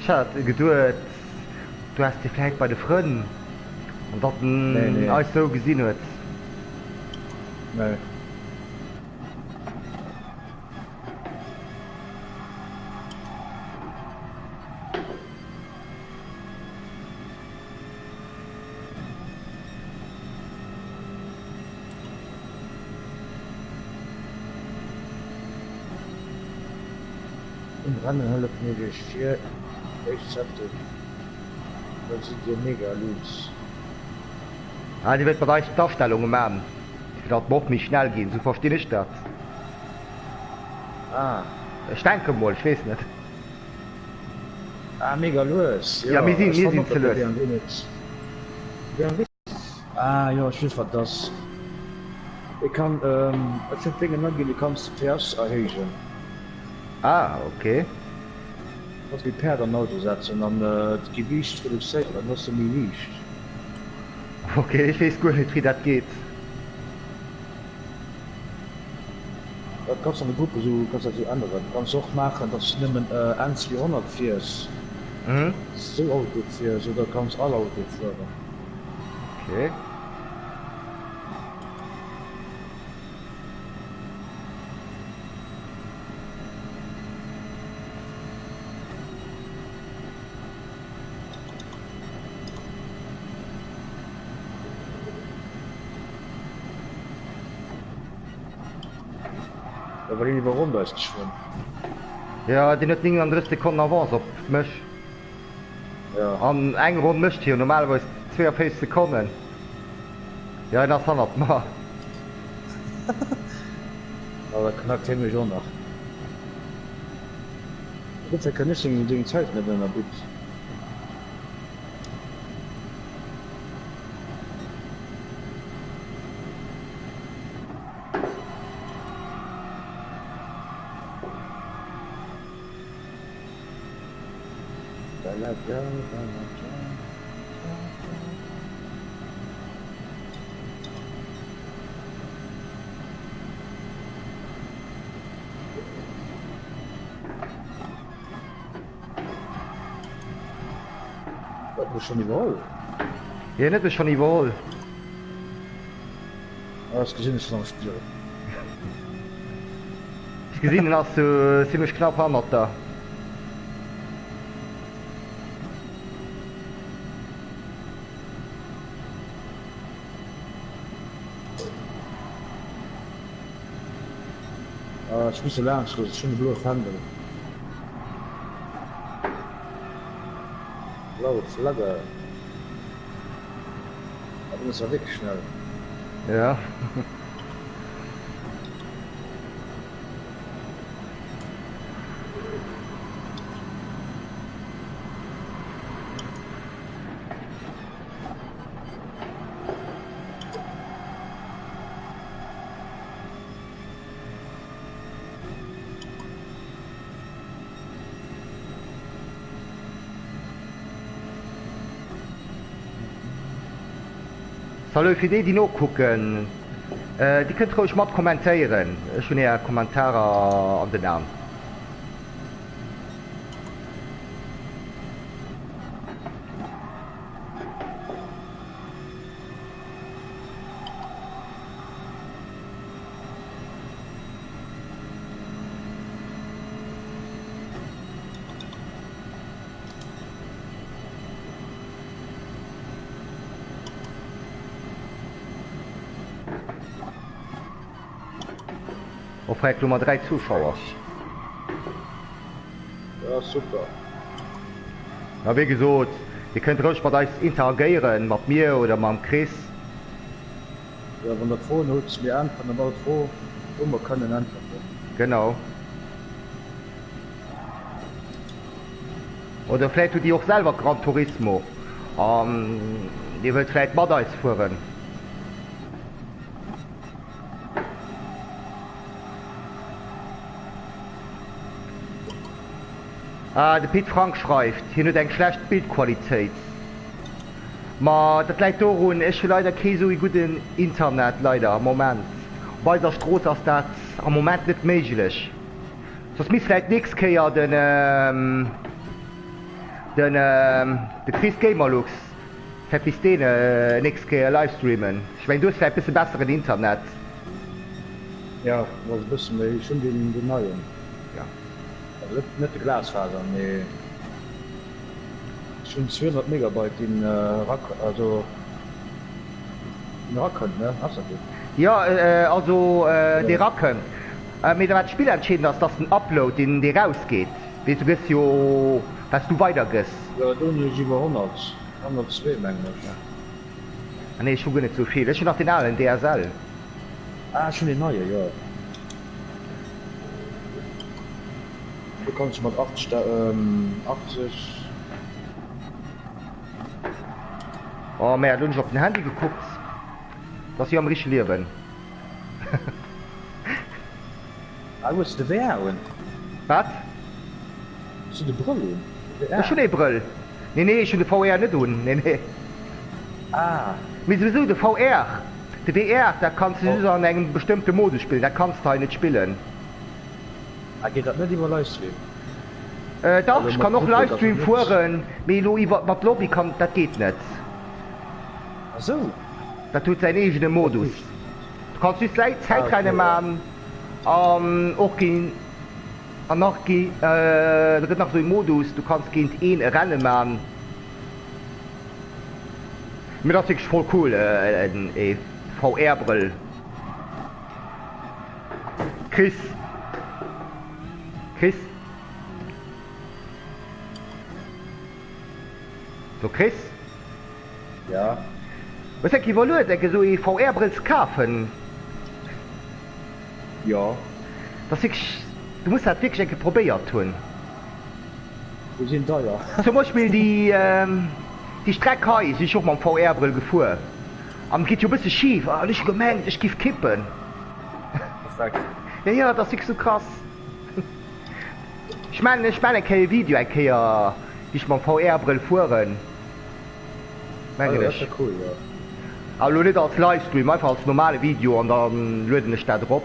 Ech hat geduet du häss dee vläit bei de Frënn an datt en eis sou gesinn huet. Nee. Um Rennen hëllefen ech iech vir, éischt Septem, da sidd dir mega lues. Ah, dir wëllt mat eis d'Astellunge man, fir datt mer och méi schnell ginn, sou verstinn ech dat. Ah. Ech denke mol, ech weess net. Ah, mega lues, jo. Ja, mir sinn, mir sinn ze lues. Ah jo, ech weess wat et ass. Ee kann, ech hunn d'Déngen aginn, du kanns de PS erhéijen. Ah, ok. Kanns méi Päerd an den Auto setzen an d'Gewiicht reduzéieren, dann ass e méi liicht. Ok, ech weess guer net wéi dat geet. Dat kanns an de Gruppe sou, kanns dat sou änneren. Kanns och maachen, dass de nëmmen N200 fiers, dass de sou Auto fiers, oder kanns all Auto fueren. Ok. Da war hien iwwerronnt eis geschwënn. Jo, deen huet 39 Sekonnen Avance op mech. Jo. An eng Ronn mécht hie jo normalerweis 42 Sekonnen. Jo, hien ass hannert mer. Ah, da knackt hie mech och nach. Dofir kënn ech seng seng Zäit net ënnerbitt. Bella ciao, bella ciao, ciao, ciao. Huet mech schon iwwerholl. Hien huet mech schon iwwerholl. Ah, ech gesinn ech schon am Spill. Ech gesinn en ass sou zimlech knapp hannert der. Ah, ech muss do laanscht loossen, ech hunn e bloe Fändel. Blaue Flagge. Ah, den ass ja wierklech schnell. Ja. Salut fir déi déi nokucken, dir kënnt roueg mat kommentéieren, ech hunn är Kommentarer an den Aan. Fränk, elo mat 3 Zuschauer. Ja, super. A wéi gesot, Dir kënnt roueg mat eis interagéieren, mat mir oder mam Chris. Jo, wann der Froen hutt, mir äntweren op all Fro, wou mer kënnen äntwerten. Genau. Oder vläit hutt Dir och selwer Gran Turismo an Dir wëllt vläit mat eis fueren. Ah, de Pit Frank schreift, hien huet eng schlecht Bildqualitéit. Ma dat läit dorun, ech hu leider kee sou ee gudden Internet, leider am Moment. Op eiser Strooss ass dat am Moment net méiglech. Soss misst vläit d'nächst Kéier den, den, de Chris Gamerlux, vläit misst deen nächst Kéier livestreamen. Ech mengen, du hues vläit bësse besseren Internet. Jo, ass e bësse méi, ech hunn deen, deen neien. Jo. Also net, net de Glasfaser, mee ech hunn 200 Megabyte deen erak, also deen erakënnt, ne? Ass dat deen? Jo, also dee erakënnt. Mee wat spillentscheedend ass, dat ass den Upload, deen dee rausgeet. Weess, du gëss jo, wat s du weidergëss. Jo, do hunn ech iwwer 100, 102 mengen ech. Ah nee, ech hu guer net esou vill. Ech hunn nach deen alen DSL. Ah, ech hunn deen neie, jo. Do kanns du mat 80, 80. Oh merde, lo hunn ech op den Handy gekuckt. Dat ass wéi am richtege Liewen. Ah, hues de de VR un? Wat? Hues du de Brëll un? De VR? Ech hunn ee Brëll. Nee, nee, ech hunn de VR net un. Nee, nee. Ah. Mee souwisou, de VR, de VR, dat kanns de just an engem bestëmmte Modus spillen. Dat kanns de hei net spillen. Ah, geet dat net iwwer Livestream? Dach, ech kann och Livestream fueren, mee elo iwwer mat Lobby kann, dat geet net. Ah sou. Dat huet säin eegene Modus. Du kanns just Zäitrenne man an och géint an nach gi da gëtt nach esou ee Modus, du kanns géint een e Renne man. Mee dat ass wierklech voll cool, ee VR-Brëll. Chris. Chris. So Chris. Ja. Hues enk iwwerluet enk esou ee VR-Brëll ze kafen? Jo. Dat ass wierklech, du muss dat wierklech eng Kéier probéiert hunn. Déi sinn deier. Zum Beispill déi, déi Streck hei sinn ech och mam VR-Brëll gefuer an et geet jo e bësse schif an ech hu gemengt ech giff kippen. Perfekt. Jo jo, dat ass wierklech sou krass. Ech maan ech maan eng Kéier e Video eng Kéier wéi ech mam VR Brëll fueren mengen ech. Awer elo net als Livestream, einfach als normale Video an dann lueden ech dat erop.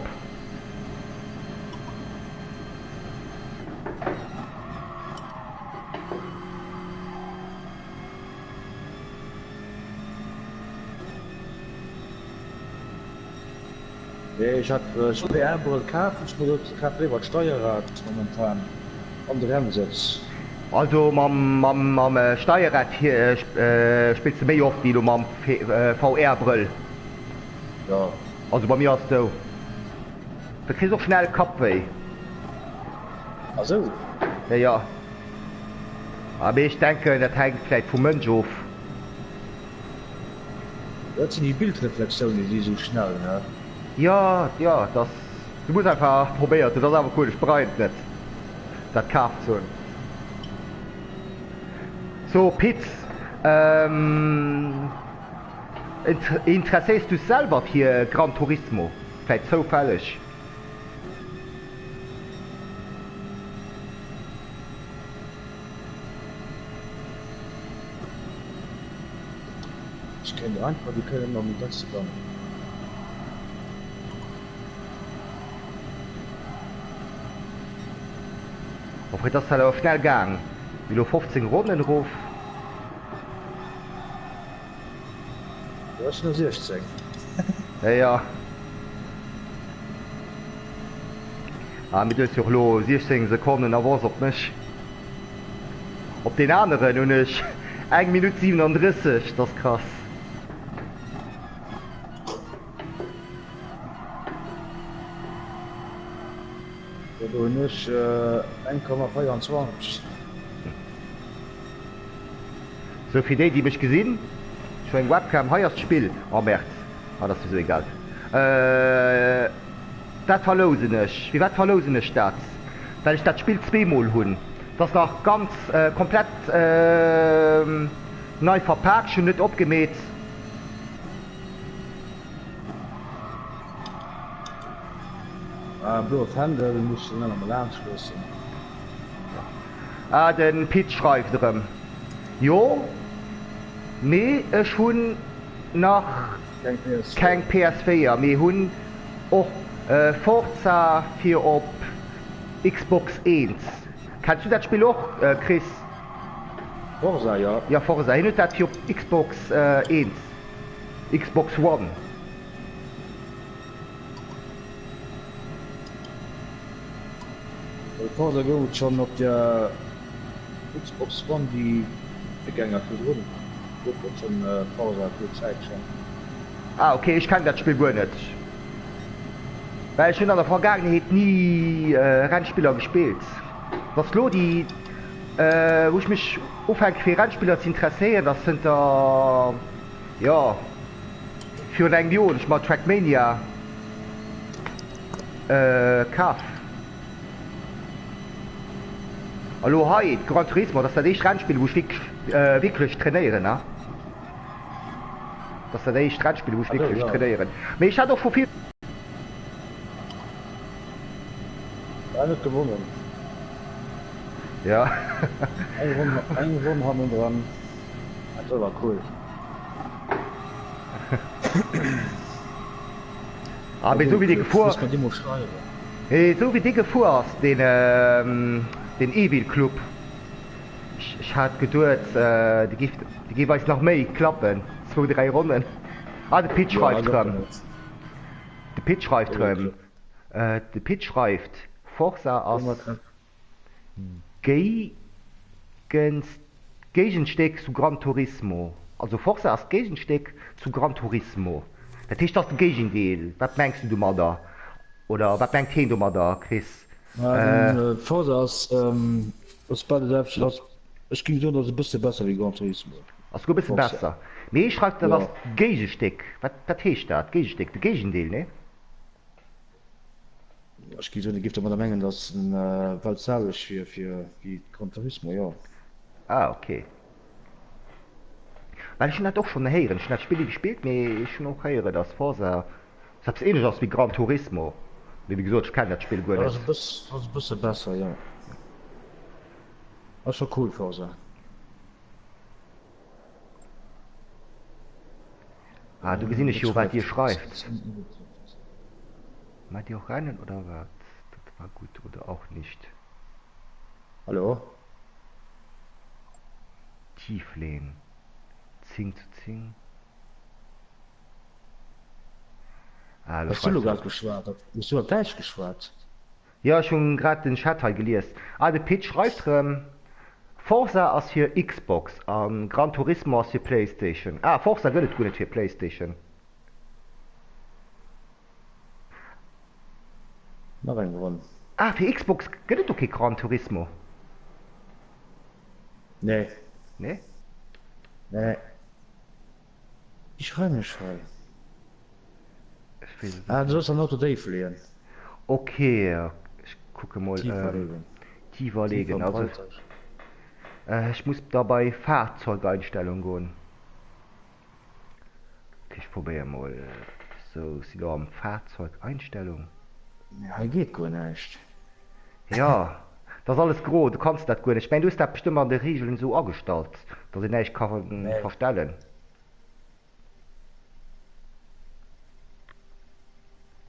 Nee ech hat ech hun déi Brëll kaf, ech hun gesot ech kaf léiwer d'Steierrad momentan an de Rennsëtz. Also mam mam mam Steierrad spills de méi oft wéi elo mam VR Brëll? Jo. Also bei mir ass et esou, da kriss och schnell Kappwéi. Ah sou. Jo jo, mee ech denken dat hänkt vläit vum Mënsch of. Dat sinn déi Bildreflexiounen, déi si sou schnell, ne? Jo, jo, et ass, du muss einfach probéiert hunn, et ass awer cool, ech bereien et net dat kaf ze hunn. So Pit, interesséiers du selwer fir Gran Turismo, vläit zoufälleg? Ech kéint einfach déi Kéier ëmmer mam Taxi goen. Oh, et ass awer schnell gaang. Mir elo 15 Ronnen erof. Jo, ech sinn no 16. Jo, jo. Ah, mee du hues jo och elo 16 Sekonnen Avance op mech. Op deen aneren hunn ech eng Minutt 37, dat ass krass. Do hunn ech 1,24. Sou fir déi déi mech gesinn, ech hu eng Webcam, hei ass d'Spill, oh merde, ah dat ass souwisou egal, dat verlousen ech. Firwat verlousen ech dat? Well ech dat Spill zweemol hunn, et ass nach ganz komplett nei verpaakt, ech hunn net opgemeet. Ah bloe Fändel muss de nach emol laanscht loossen. Ah den Pit schreift erem, jo mee ech hun nach keng PS4 mee hun och Forza fir op Xbox Eens. Kenns du dat Spill och Chris? Forza jo. Jo Forza, hien huet dat fir op Xbox Eens, Xbox One. Well Forza gouf et schonn op der Xbox One, déi Virgänger virdrun gouf et schonn Forza e puer Zäit schonn. Ah ok, ech kennen dat Spill guer net, well ech hunn an der Vergaangenheet ni Rennspiller gespillt. Et ass lo déi wou ech mech ufänke fir Rennspiller ze interesséieren, ass zënter jo virun engem Joer hunn ech mer Trackmania Kaf. A lo hei, Gran Turismo, dat ass dat éischt Rennspill, wou ech wierklech trainéieren. Dat ass dat éischt Rennspill, wou ech wierklech trainéieren. Mee ech hat och vu vill. War net gewonnen. Ja. Eng Ronn, eng Ronn hannendran. Dat war cool. Ah, mee esou wéi dee gefuer, Muss mer dir mol schreiwen. mee esou wéi dee gefuer ass, deen, deen Evil Club, ech, ech hat geduet, dee géif, dee géif eis nach méi klappen, zwou, dräi Ronnen. Ah, de Pit Ja, schreift locker rëm. net. De Pit schreift Evil rëm. Club. De Pit schreift, Forza Wou ass mer treffen. Géigenstéck zu Gran Turismo. Also Forza ass d'Géigenstéck zu Gran Turismo. Dat heescht, dat ass de Géigendeel. Wat mengs du domadder? Oder wat mengt heen domadder, Chris? Den Forza ass, ass bal dat selwecht, ass, ech géing soen, ass e bësse besser wéi Gran Turismo. Ass souguer e bësse Forza. besser. Mee hie schreift, dat ass Jo. d'Géigestéck. Wat, wat heescht dat, Géigestéck? De Géigendeel, nee? Ech géing soen, e géif domadder mengen, datt en bal d'selwecht wier fir wéi Gran Turismo, jo. Ah, ok. Well ech hunn dat och schonn héieren. Ech hunn dat Spill ni gespillt, mee ech hunn och héieren, datt Forza sou eppes ähnlech ass wéi Gran Turismo. Mee wéi gesot, ech kennen dat Spill guer Dat ass net. e bëss, ass e bësse besser, jo. Ass scho cool, Forza. Ah, do gesinn ech jo, wat Dir schreift. Meint Dir och Rennen oder wat? Dat war gutt oder auch nicht. Hallo? Tieflehn, 10 zu 10. Ah, lo Hues du lo schreift se. grad geschwat? Hues du op Däitsch geschwat? Jo, ech hunn grad den Chat hei gelies. Ah, de Pit schreift rem, Forza ass fir Xbox an Gran Turismo ass fir Playstation. Ah, Forza gëtt et guer net fir Playstation. Nach eng Ronn. Ah, fir Xbox gëtt et do kee Gran Turismo? Nee. Nee? Nee. Wéi schreiwen ech hei? Ech weess et Ah, och du net. solls den Auto déif leeën. Ok, ech kucke mol. Tiefer legen. Tiefer Tiefer legen, und also breiter. ech muss da bei Fahrzeugeinstellung goen. Ok, ech probéiere mol. Sou, ech si lo am Fahrzeugeinstellung. Mee hei geet guer näischt. Jo, dat ass alles gro, du kanns dat guer net. Ech mengen, du hues dat bestëmmt an de Regeln esou agestallt, dass een näischt ka Nee. verstellen.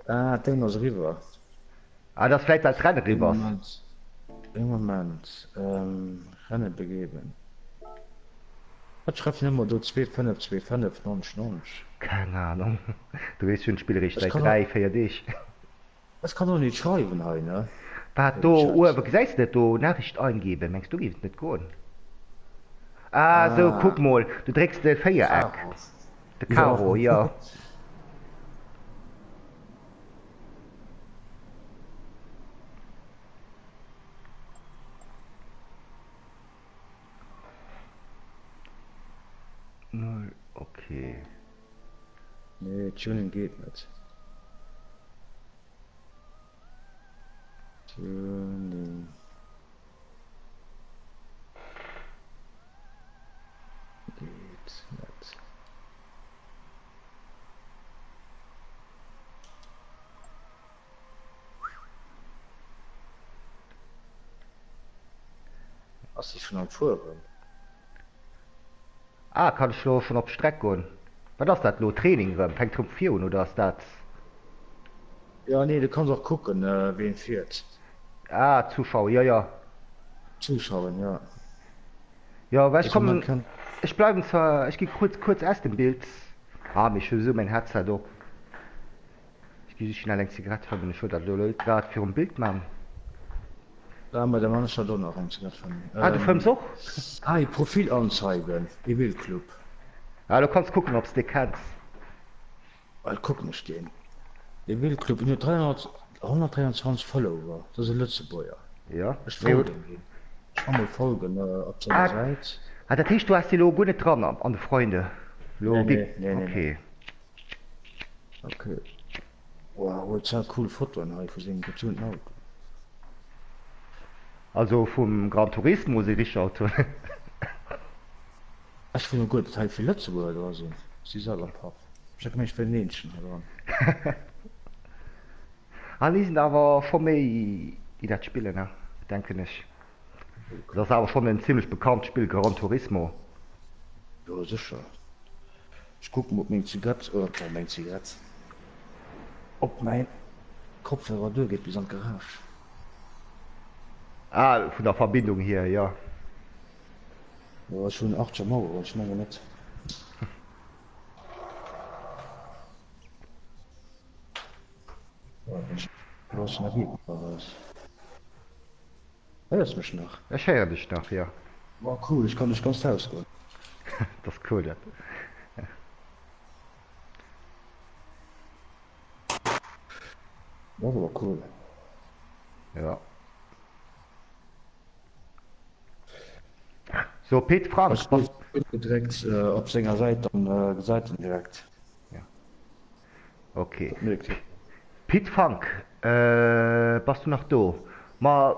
Ah, d'Déng ass eriwwer. Ah, dat ass vläit well d'Rennen Ee eriwwer ass. Moment, ee Moment. Renne begeben. Wat schreift hien ëmmer do? 2, 5, 2, 5, 90, 90. Keng Ahnung. Du weess, ech hunn d'Spill eréischt Ech säit kann 3, 4 Deeg. Ech kann och nit schreiwen hei, ne? Wat Am do Chat. uewe, gesäis de et do, Nachricht eingeben, mengs du géif et net goen? Ah sou, kuck Ah, mol, du drécks de Véiereck, Karo. de Jo. Karo, jo. Okay. Nee, Tuning geet net. Tuning geet net. Ass déi schon am Fueren? Ah, kann ech lo schon op d'Streck goen? Wat ass dat lo? Training rem? Fänkt rem vir un oder ass dat? Jo, nee, du kanns och kucken ween fiert. Ah, Zuschauer, jo jo. Zuschauen, jo. Jo, well ech kommen, ech bleiwen zwar, ech gi kuerz kuerz aus dem Bild. Ah, mee ech hu sou mäin Headset op. Ech gi just schnell eng Zigarett fëmmen, ech wollt dat elo net grad virum Bild man. Ah, ma da man ech dat och nach, eng Zigarett fëmmen. Ah, du fëmms och? Hei, Profil anzeigen, Evil Club. Ah, lo kanns kucken obs de kenns. Ah, kucken ech deen. Evil Club, en huet 300, 123 Follower, dat ass e Lëtzebuerger. Jo, Ech mee folgen him. Ech man mol folgen op senger Ah, Säit. ah, dat heescht du has dee lo guer net dran an de Freunde? Lo Nee, gi, nee, nee, nee, nee. okay. Ok. Wow, huet zwar cool Fotoen hei vu sengem getunten Auto. Also vum Gran Turismo si richteg Autoen. Ech wosst guer net dat hei vill Lëtzebuerger dra sinn. Si selwer paff. Ech hat gemengt ech wär den eenzegen hei dran. Ah nee sinn der awer scho méi déi dat spillen ne denken ech. Et ass awer schonn en zimlech bekannt Spill Gran Turismo. Jo sécher. Ech kucken op meng Zigarett, oh meng Zigarett, op mäin Kopfhörer duergeet bis an d'Garage. Ah, vun der Verbindung hier, jo. Jo, ech hunn 8 Maueren, ech mengen net. Ech loossen dat geet nach eraus. Héiers mech nach? Ech héieren dech nach, jo. Wow cool, ech kann duerch ganzt Haus goen. Dat ass cool dat. Dat ass awer cool. Jo. So Pit Frank, Ech bass. Direkt op senger Säit, dann gesäit en direkt. Ja. Ok. Pit Frank, bass du nach do? Ma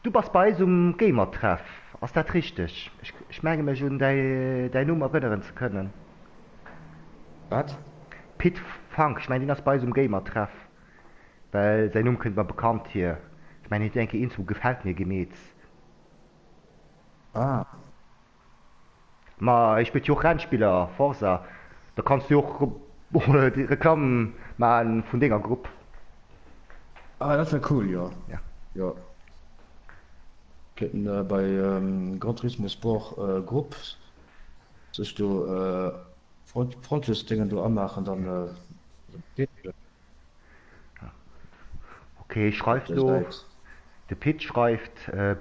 du bass bei eis um Gamertreff, ass dat richteg? Ech menge mech un däi Numm erënneren ze kënnen. Wat? Pit Frank, ech mengen deen ass bei eis um Gamertreff, well säin Numm kënnt mer bekannt hier. Ech mengen hien huet eng Kéier iergendwou Gefällt mir gemeet. Ah. Ma ech spillt jo och Rennspiller, Forza, da kanns du jo och Reklamm maan vun denger Grupp. Ah dat wär cool, jo jo kéinten bei Gran Turismo Sport Grupp sech do Freundschaftsdéngen do amaachen dann. Ok, schreift lo, de Pit schreift,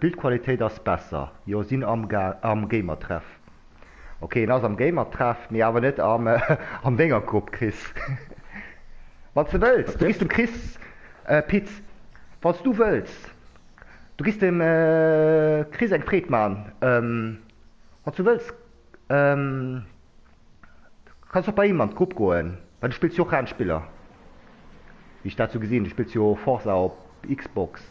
Bildqualitéit ass besser, jo sinn am Gamertreff. Ok, en ass am Gamertreff, mee awer net am denger Grupp, Chris. Wanns de wëlls, du giss dem Chris, Pit, wanns du wëlls, du giss dem Chris eng Freed man, wanns du wëlls, Kanns och bei him an d'Grupp goen, well du spills jo och Rennspiller, wéi ech dat sou gesinn. Du spills jo Forza op Xbox.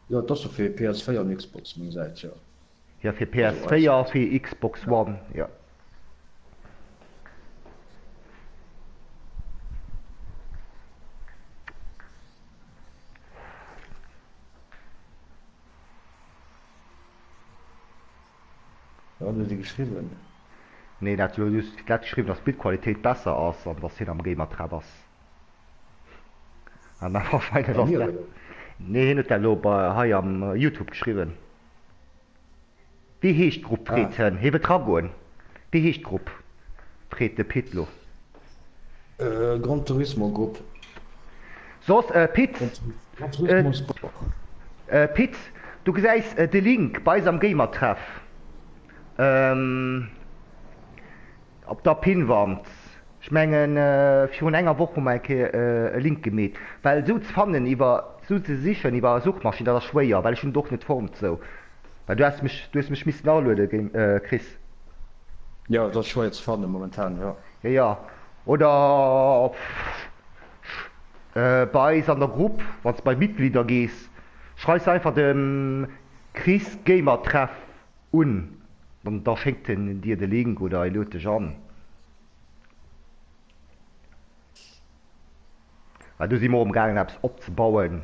Jo, et ass jo fir PS4 an Xbox meng Säit, jo. Jo, fir PS4 a fir Xbox One, jo. Wat huet e geschriwwen? Nee, dat huet just dat geschriwwen, dass d'Bildqualitéit besser ass an dass hien am Gamertrap ass. An wahrscheinlech Bei ass mir dat. oder? Nee, hien huet dat elo bei hei am Youtube geschriwwen. Wéi heescht d'Grupp, Ah. freet hien. Hie wëllt ragoen. Wéi heescht d'Grupp? freet de Pit lo. Gran Turismo Grupp. Soss, Pit, Gran Turismo Sport. Pit, du gesäis de Link bei eis am Gamertreff op der Pinnwand. Ech mengen virun enger Woch hu mer eng Kéier e Link gemeet. Well esou ze fannen iwwer, esou ze sichen iwwer Suchmaschinn, dat ass schwéier, well ech hunn et och net fonnt esou. Well du has mech, du hues mech missen aluede Chris. Jo, et ass schwéier ze fannen momentan, jo. Jo, jo. Oder bei eis an der Grupp, wann s de bei Mitglieder gees, schreifs de einfach dem Chris Gamertreff un, dann da schéckt en dir de Link oder e luet dech an. Well do si mer och amgaangen eppes opzebauen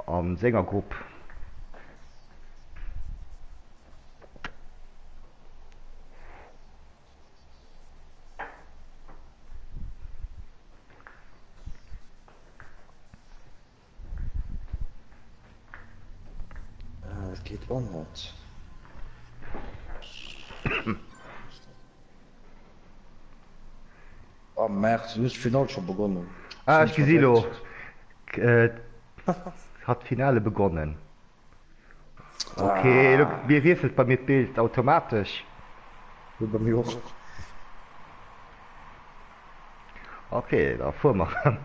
a senger Grupp. Ah, et geet och net. Oh Merde, du hues d'Finall scho begonnen. Ah, ech gesi lo, et hat d'Finale begonnen. Ok, elo mir wiesselt bei mir d'Bild automatesch. Jo, bei mir och. Ok, da fuere mer erëm.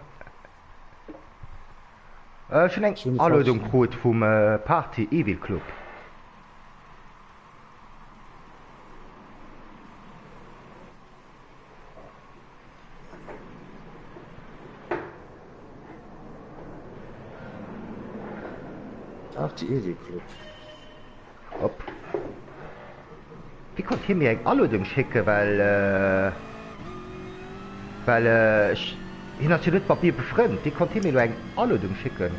Ech hunn eng Aluedung krut vum Party Evil Club. Party Evil Club. Op. Wéi konnt hie mir eng Aluedung schécken, well well ech hien ass jo net mat mir befrënnt, wéi konnt hie mir elo eng Aluedung schécken?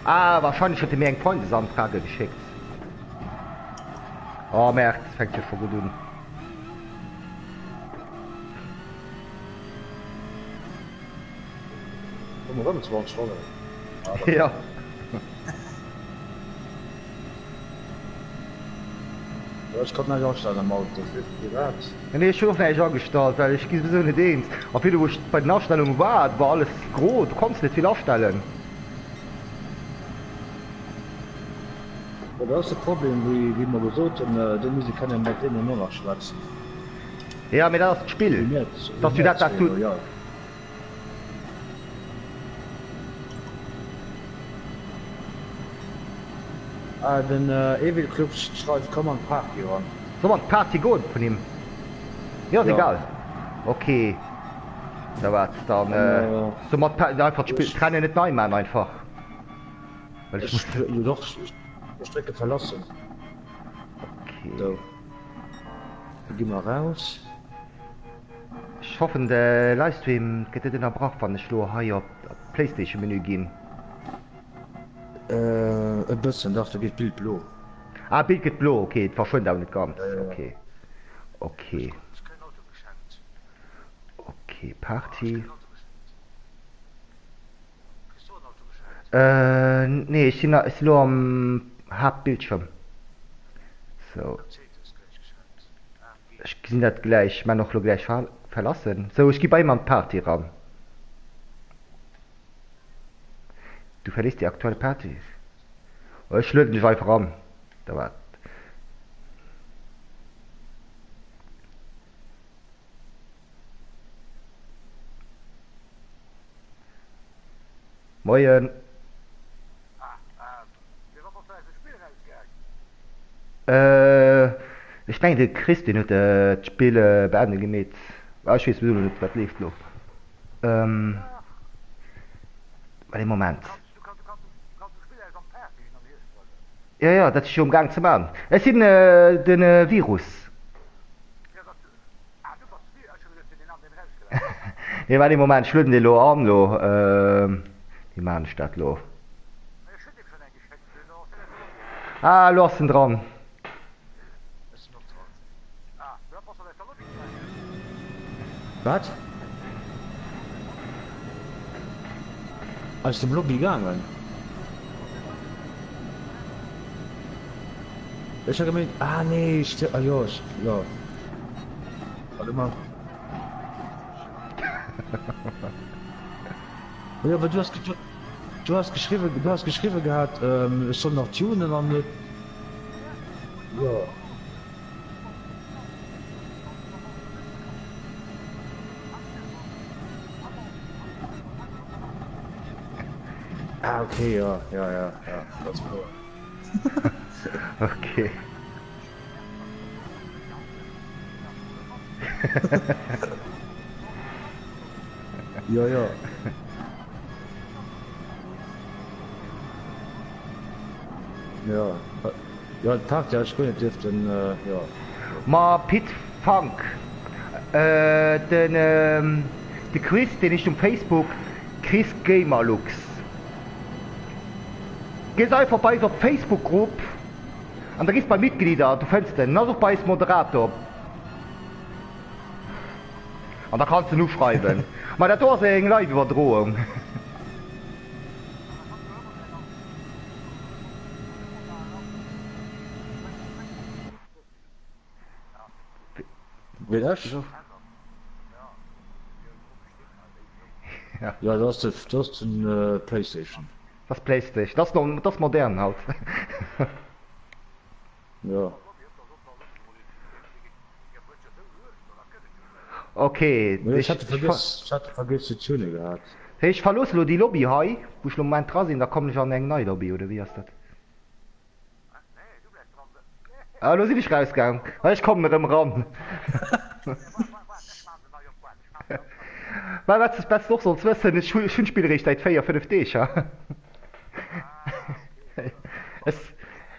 Ah wahrscheinlech huet e mir eng Freundesanfrage geschéckt. Oh merde, et fänkt jo scho gutt un. Hu mer rëm 20 Ronnen. Jo. Jo, ech konnt näischt astellen am Auto, firwat? Nee, ech hunn och näischt agestallt, well ech gi souwisou net eens. A virdu wou ech bei den Astellunge war, do war alles gro, du konns net vill astellen. Jo, dat ass de Problem, wéi wéi mer gesot hunn, do muss ee kënnen mat deenen och nach schwätzen. Jo, mee dat ass d'Spill, Wéi mir, dat wéi ass jo mir dat, wat zwee du. elo, jo. Ah, den Evil Club schreift komm an d'Party eran. Soll mer an d'Party goen vun him? Mir ass Jo. egal. Ok, da wat dann soll mer einfach d'Spill, d'Rennen net nei man einfach, well ech muss. Jo dach, ech drécke verlassen. Ok. Sou, da gi mer raus. Ech hoffen de Livestream gëtt net ënnerbrach wann ech lo hei op d'Playstation Menü ginn. E bëssen, dach, da geet d'Bild blo. Ah, d'Bild gëtt blo, ok, et verschwënnt awer net ganz, ok, ok. Ok, Party. Nee, ech sinn ech sinn elo am Haaptbildschirm. Sou. Ech gesinn dat gläich, ech maan och elo gläich verlassen. Sou, ech gi bei him an d'Party eran. Du verléiss déi aktuell Party. Ech lueden dech einfach an. Da wat. Moien. Ech mengen de Chris deen huet d'Spill beende gemeet. Ech weess souwisou net wat leeft lo. Waart ee Moment. Jo jo dat si ech jo um gaang ze man. Ech sinn de Virus. Nee waart ee Moment, ech lueden dee lo an lo. Wéi maan ech dat lo? Ah elo ass en dran. Wat? Aus dem Lobby gaangen? Ech hat gemengt, ah nee, ah jo, jo. Warte mal. Jo, awer du has, du has geschriwwen, du has geschriwwen gehat, ech soll nach tunen an net. Jo. Ah, okay, jo, jo, jo, jo, dat ass kloer. Okay. Jo, jo. Jo, jo, d'Party hat ech guer net dierften, jo. Ma Pit Funk, den de Chris, deen heescht um Facebook Chris Gamerlux. Gees einfach bei eis op Facebook Grupp an da gees bei Mitglieder, du fënns den, en ass och bei eis Moderator an da kanns en uschreiwen. Ma dat do ass eng Live Iwwerdroung. Ween ech? Ja dat ass de, dat ass den Playstation. Dat ass Playstation, dat ass dat ass modern haut. Jo. Ok, Ech hat vergiess, ech hat vergiess ze tune gehat. Ech verloosse lo déi Lobby hei, wou ech lo Moment dra sinn, da kommen ech an eng nei Lobby, oder wéi ass dat? Ah, lo sinn ech rausgaang. Ah, ech kommen erëm ran. Well wat s de och solls wëssen, ech hunn d'Spill eréischt säit 4, 5 Deeg, ha. Ech,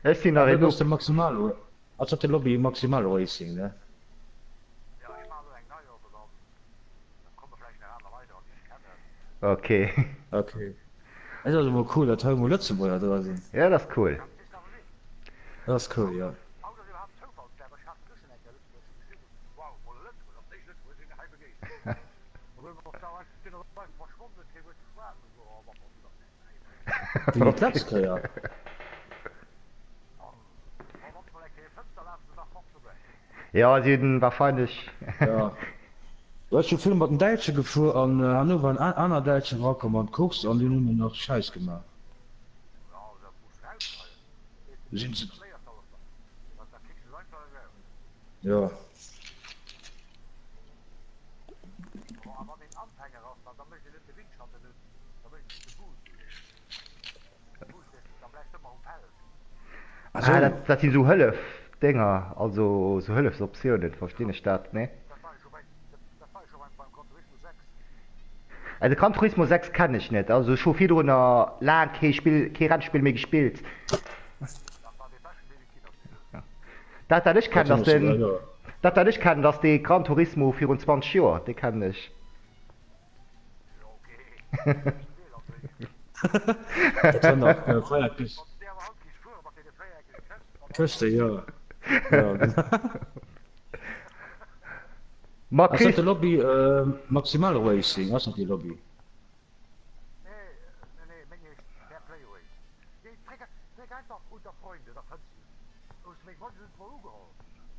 ech sinn nach Ah, een dat ass Noob. de Maximal, ass dat de Lobby Maximal Racing, ne? Ok. Ok. Et ass emol cool, datt hei emol Lëtzebuerger dra sinn. Ja, dat ass cool. Dat ass cool, jo. Wéi d'lescht Kéier. Jo, si hunn wahrscheinlech. Jo. Ech hu vill mat den Däitsche gefuer an herno waren aner Däitschen erakomm an d'Course an déi hunn mir nach Schäiss gemaach. Sinn se. Jo. Ah, dat, dat sinn esou Hëllef-Dénger, also esou Hëllefsoptiounen, verstinn ech dat, nee? Also Gran Turismo 6 kennen ech net, also ech hu virdrunner laang kee Spill, kee Rennspill méi gespillt. Dat wat ech kennen ass den, dat wat ech kennen ass dee Gran Turismo virun 20 Joer, dee kennen ech. Dat war nach äh, Feierkes. Këschte, ja. Ja, genau. Ma Ass dat Chris, de Lobby äh, Maximal Racing? Ass dat déi Lobby?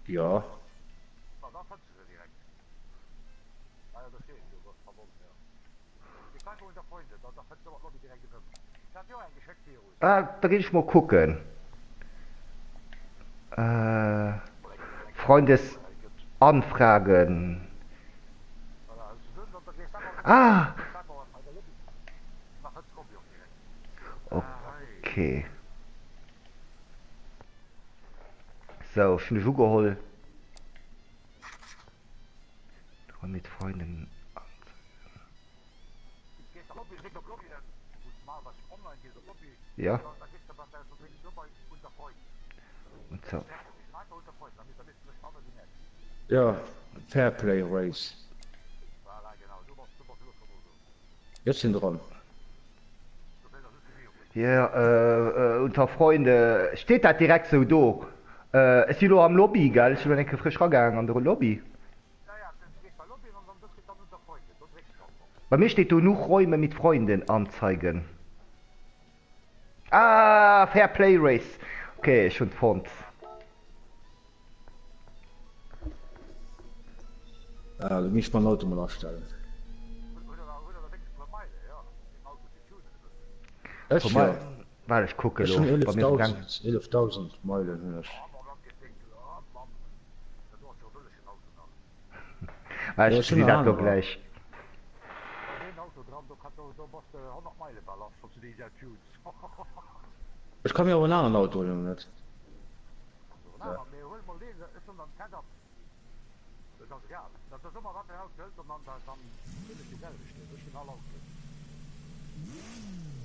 Ja. Ah, da ginn ech mol kucken. Freundesanfragen. Ah! Okay. Sou, ech hunn dech ugeholl. Tour mit Freunden Ja. Und so. Ja, Fair Play Race. Ech sinn dran. Jo, unter Freunde steet dat direkt sou do. Ech si lo am Lobby, gell? Ech si lo eng Kéier frësch ragaang an de Lobby. Bei mir steet do Nuch Räume mit Freunden anzeigen. Ah, Fair Play Race. Ok, ech hunn et fonnt. Ah, do misst man Auto mol astellen. Ech jo. Well ech kucke Ech lo. hunn Bei mir 11.000, 11.000 Meilen hunn ech. Ah, Jo, ech ech hunn gesinn nach dat lo anerer. gläich. Ech ka mir och en aneren Auto huelen, oder net?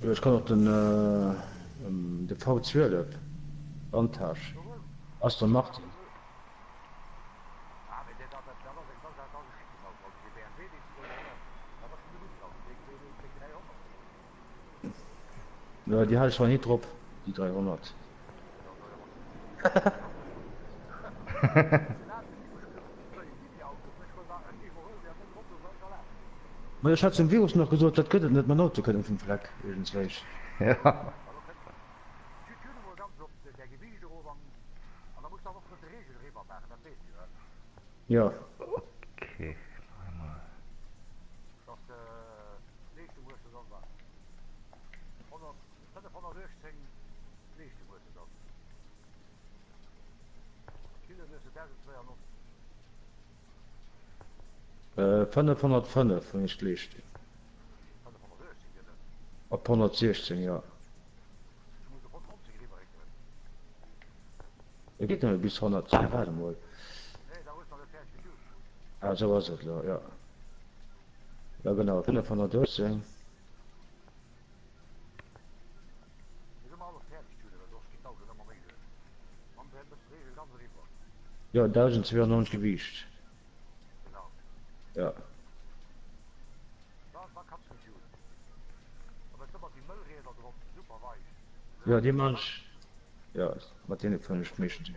Jo ech kann och den de V12 Vantage Aston Martin. Jo déi hat ech zwar nit drop déi 300. Ma ech hat zum Virus nach gesot, dat gëtt et net, mein Auto kënnt net vum Fleck iergendswéich. Jo. Okay. Äh, 505 hunn ech d'Leeschtung. Op 116, jo. Et geet nëmme bis 100, ah waart emol. Ah esou ass et elo, jo. Jo genau, 518. Jo, 1092 Gewiicht. Jo. Jo, déi man ech, jo, mat deene fueren ech meeschtens.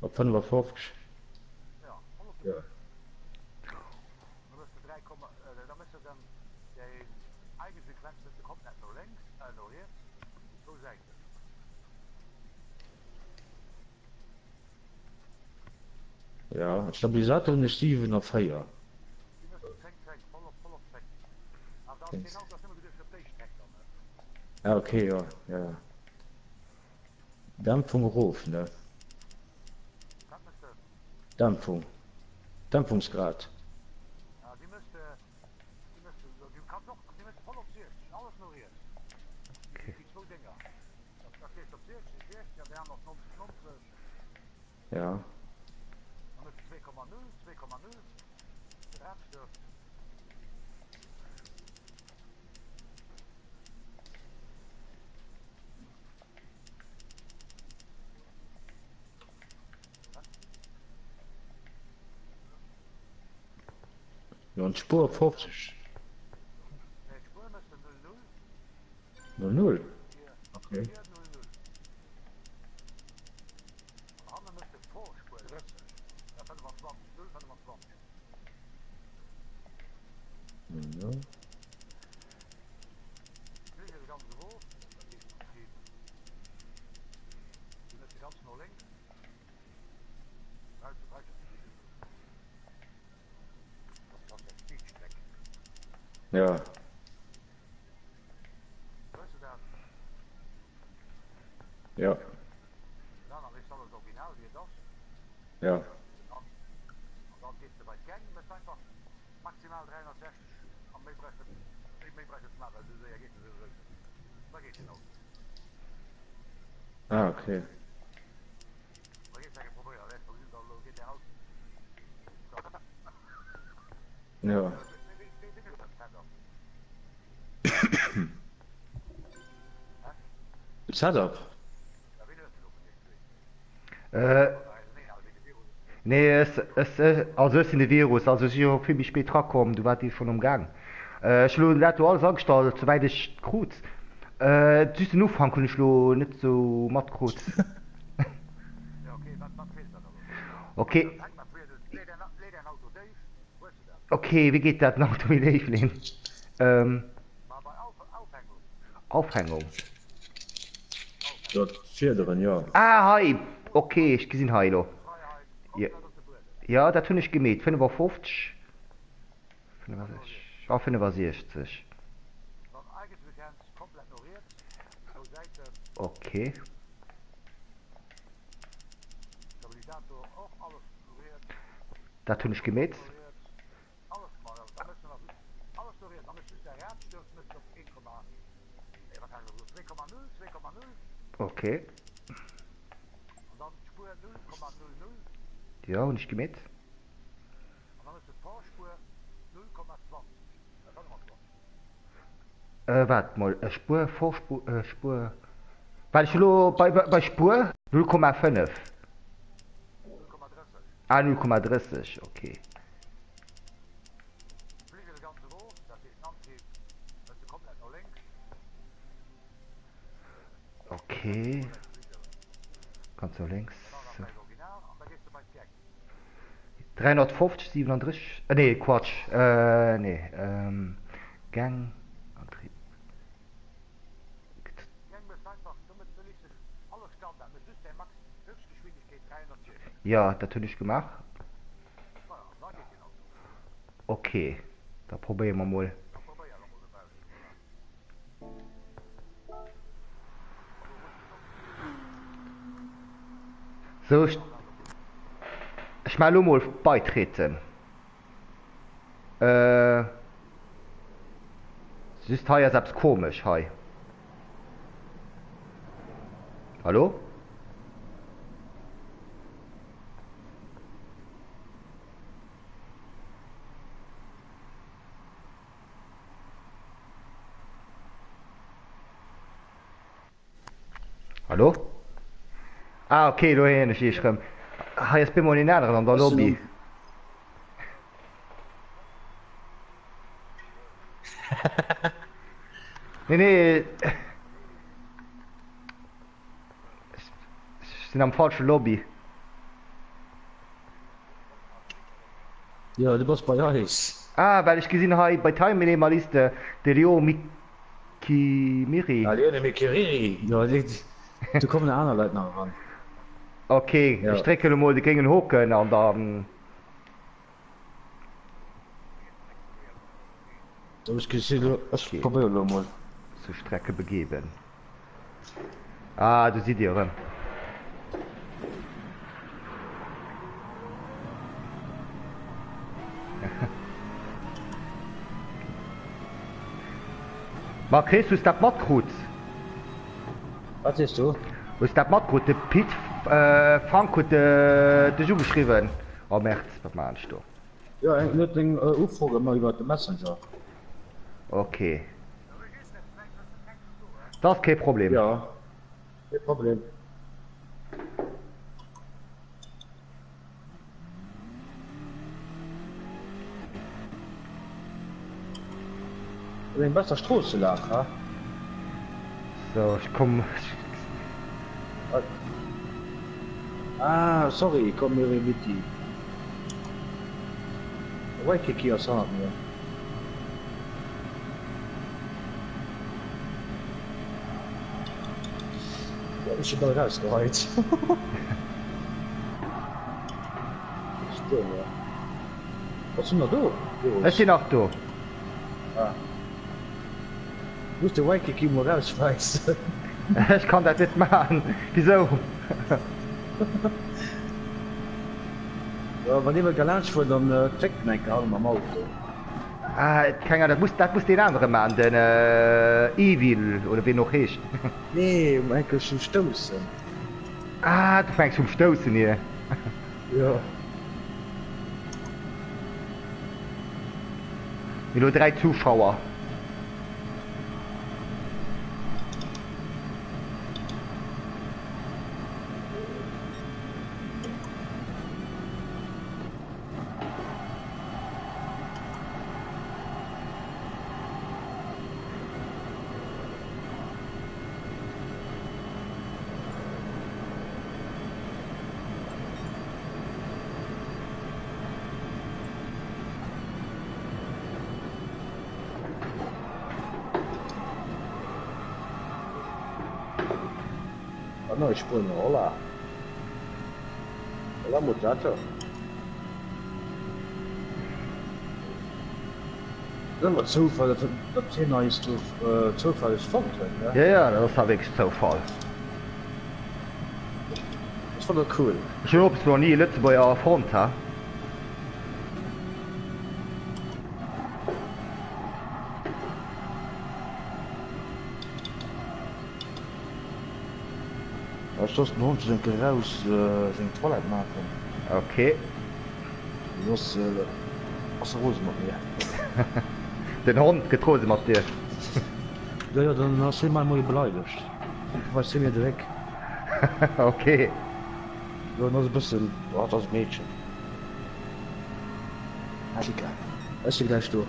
Op 55. Jo. Ja, Stabilisator hunn ech 7 a 4. Ah okay, jo, jo, jo. Dämpfung erof, ne? Dämpfung. Dämpfungsgrad. Ja. Jo, an d'Spuer 50. 00? Okay. Ja. Ja. Ja. Ah, okay. Ja. Setup. Äh, nee, ech, ech, ech, also ech sinn de Virus, also ech si jo vill méi spéit rakomm, du waart dir schonn am Gaang. Äh, ech hu lo dat do alles agestallt, souwäit ech et krut. Äh, just den Ufank hunn ech lo net sou matkrut. Okay. Ok, wéi geet dat den Auto méi léif leen? Ähm, Aufhängung. Dat Fiederen, jo. Ah, hei! Ok, ech gesinn hei elo. Jo, jo, dat hunn ech gemeet. 55, 65, ah, 65. Ok. Dat hunn ech gemeet. Ok. Jo, hunn ech gemeet. Waart mol, Spuer, Vorspuer, Spuer, waart ech hu lo bei, bei Spuer 0,5. Ah, 0,30, ok. Ok. Ganz no lénks. 350, 37, äh, nee, Quatsch, äh, nee, ähm, Gäng, Antrieb. Ja, dat hunn ech gemaach. Ok, da probéiere mer mol. Sou, ech, ech maache lo mol beitreten. Äh, just hei ass eppes komesch hei. Hallo? Hallo? Ah, okay, lo héieren ech iech rëm. Hei ass bemol een aneren an der Lobby. Nee, nee. Ech sinn am falsche Lobby. Jo, du bass bei eis. Ah, well ech gesinn hei bei Teilnehmerliste de Leo Mikimiri. Ah, Leone Mikiriri, jo, do kommen nach aner Leit nach eran. Ok, ech drécken elo mol de gréngen Hoken an dann. Ech probéieren elo mol. Zur Strecke begeben. Ah, do sidd Dir erëm. Ma Chris, hues dat matkrut? Wat sees du? Hues dat matkrut? De Pit Frank huet dech ugeschriwwen. Oh Merd, wat maan ech do? Jo, en huet deng Ufro gemaach iwwer de Messenger. Ok. Dat ass kee Problem. Jo, kee Problem. Huet eng besser Stroosselag, ha? So, ech komm. Ah, sorry, komm mir Mitti. Waikiki ass hannert mir. Huet mech jo bal rausgeheit. Spuer. Bass du nach do, Virus? Ech sinn nach do. Ah. Muss de Waikiki mol rausschmeissen. Ech kann dat net man. Wisou? Jo, wann dee wëllt laanscht fueren, dann zéckt en eng Kéier hanne mam Auto. Ah, keng Ahnung, dat muss, dat muss deen anere man, den Evil oder wéi en och heescht. Nee, um enkel vum Stoussen. Ah, du mengs vum Stoussen hier. Jo. Mir elo 3 Zuschauer. Ah no, Spuenier, hola. Hola muchacho. Dat ass awer Zoufall, datt datt hien eis do zoufälleg fonnt huet, ne? Jo, jo, dat ass da wierklech Zoufall. Ech fannt dat cool. Ech hunn och bis elo nach ni e Lëtzebuerger fonnt, ha. Ech loossen den Hond just eng Kéier eraus seng Toilette maachen. Ok. Soss ass e rose mat mir. Den Hond gëtt rose mat dir? Jo, jo, dann ass hie mei Moie beleidegt. Da weist hie mir de Réck. Ok. Jo, en ass e bëssen, oh, et ass e Meedchen. Chica, ech si gläich do.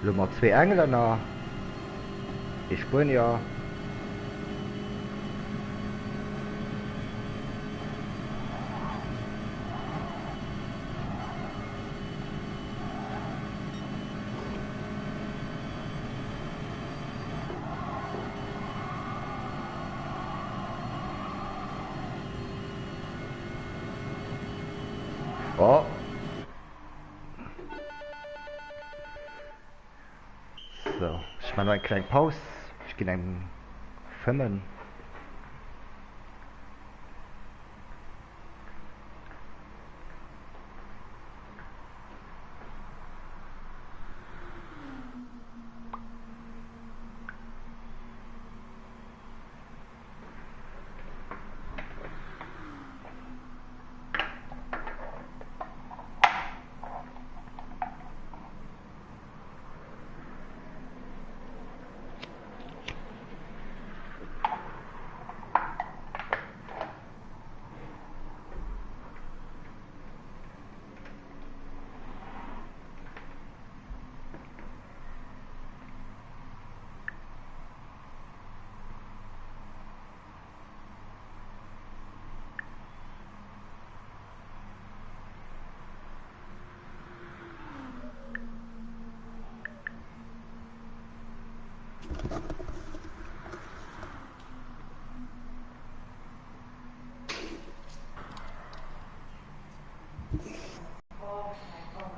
Elo mat zwee Englänner, ee Spuenier. Oh. So, ech man eng kleng Paus. Ech ginn eng fëmmen.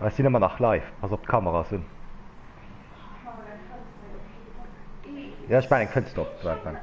Ech sinn ëmmer nach live, pass op d'Kamera ass un. Ja ech maan eng Fënster op, waart mal.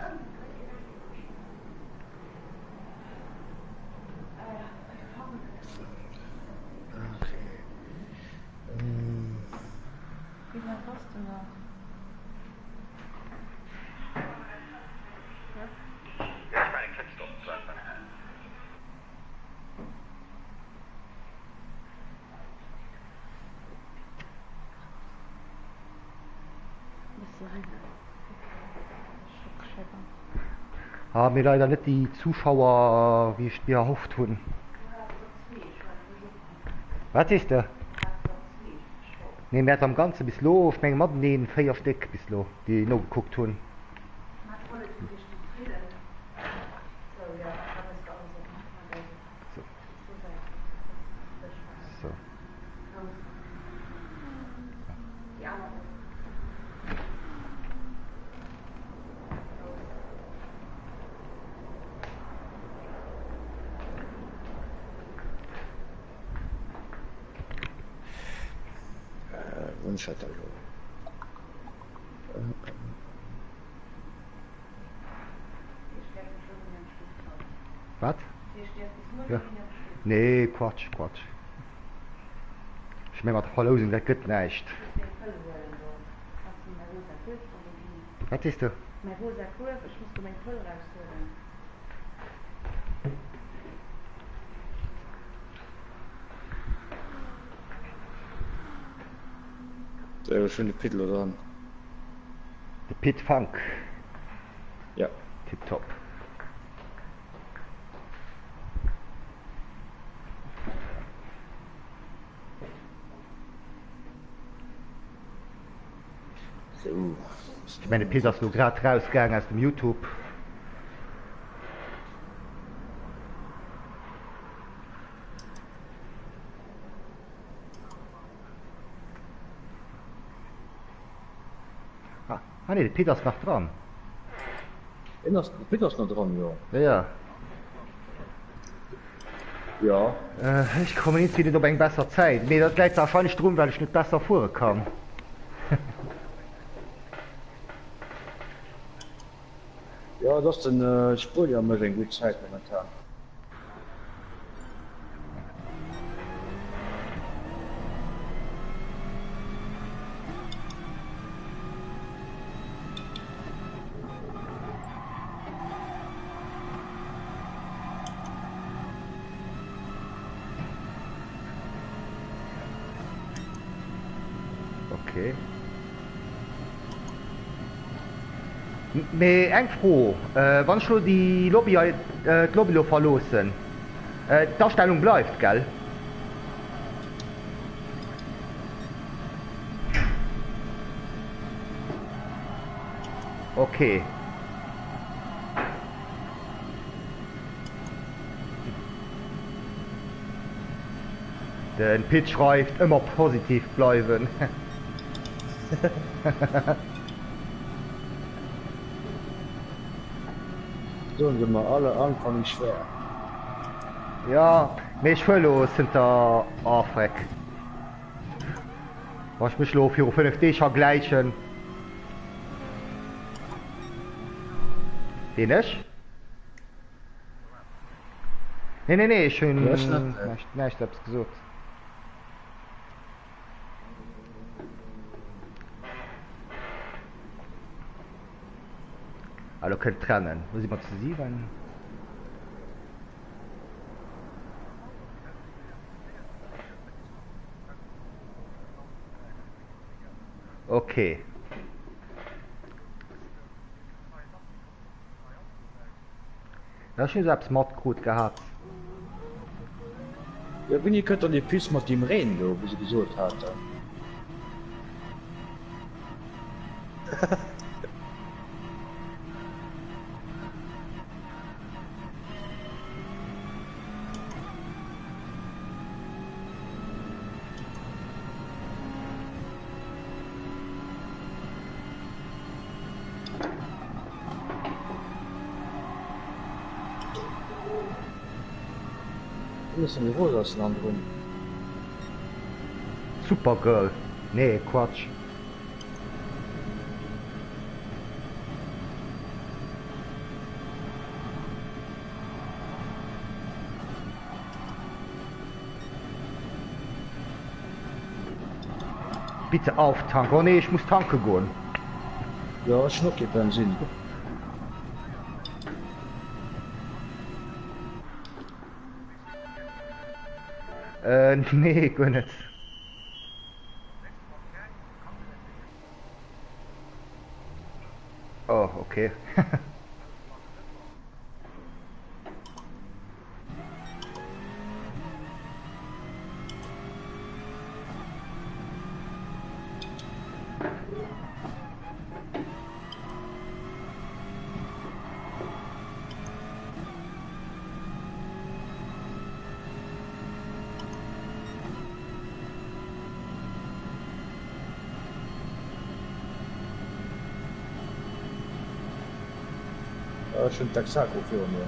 Ah, mee leider net déi Zuschauer wéi ech et mir erhofft hunn. Wat sees de? Nee, mir hate am Ganze bis elo, ech menge mateneen 4 Stéck bis elo, déi nogekuckt hunn. Wat? Ja. Nee, Quatsch, Quatsch. Ech meng mat der Verlousung, dat gëtt näischt. Wat sees de? Ech hunn de Pit elo dran. De Pit Funk. Ja. Tiptop. Sou. Ech mengen de Pit ass lo grad raus gaang aus dem Youtube. Ah nee, de Pit ass nach dran. En ass, de Pit ass nach dran, jo. Ja, ja. Jo. Ech kommen iergendwéi net op eng besser Zäit. Mee dat läit warscheinlech drun, well ech net besser fuere kann. Jo, et ass den Spuenier mécht eng gutt Zäit momentan. Okay. Mee eng Fro, wann ech lo déi Lobby hei, d'Lobby lo verloossen, d'Astellung bleift, gell? Ok. Den Pit schreift, ëmmer positiv bleiwen. Soen se mer alle Anfang ist schwer. Jo, mee ech fuer lo zënter, oh freck, wann ech mech lo viru 5 Deeg vergläichen. Ween ech? Nee, nee, nee, ech hunn näischt eppes gesot. Ah, lo kënnt d'Rennen. Lo si mer zu 7. Okay. Ja, ech hunn esou eppes matkrut gehat. Jo, wéini kënnt dann déi Pist mat deem Reen do, wou se gesot haten? Wien ass denn déi rosassen andrun? Supergirl, nee Quatsch. Bitte auftanken. Oh nee, ech muss tanke goen. Jo, ech hun och kee Bensin. Äh, nee, guer net. Oh, okay. Ech hunn d'Texaco viru mir.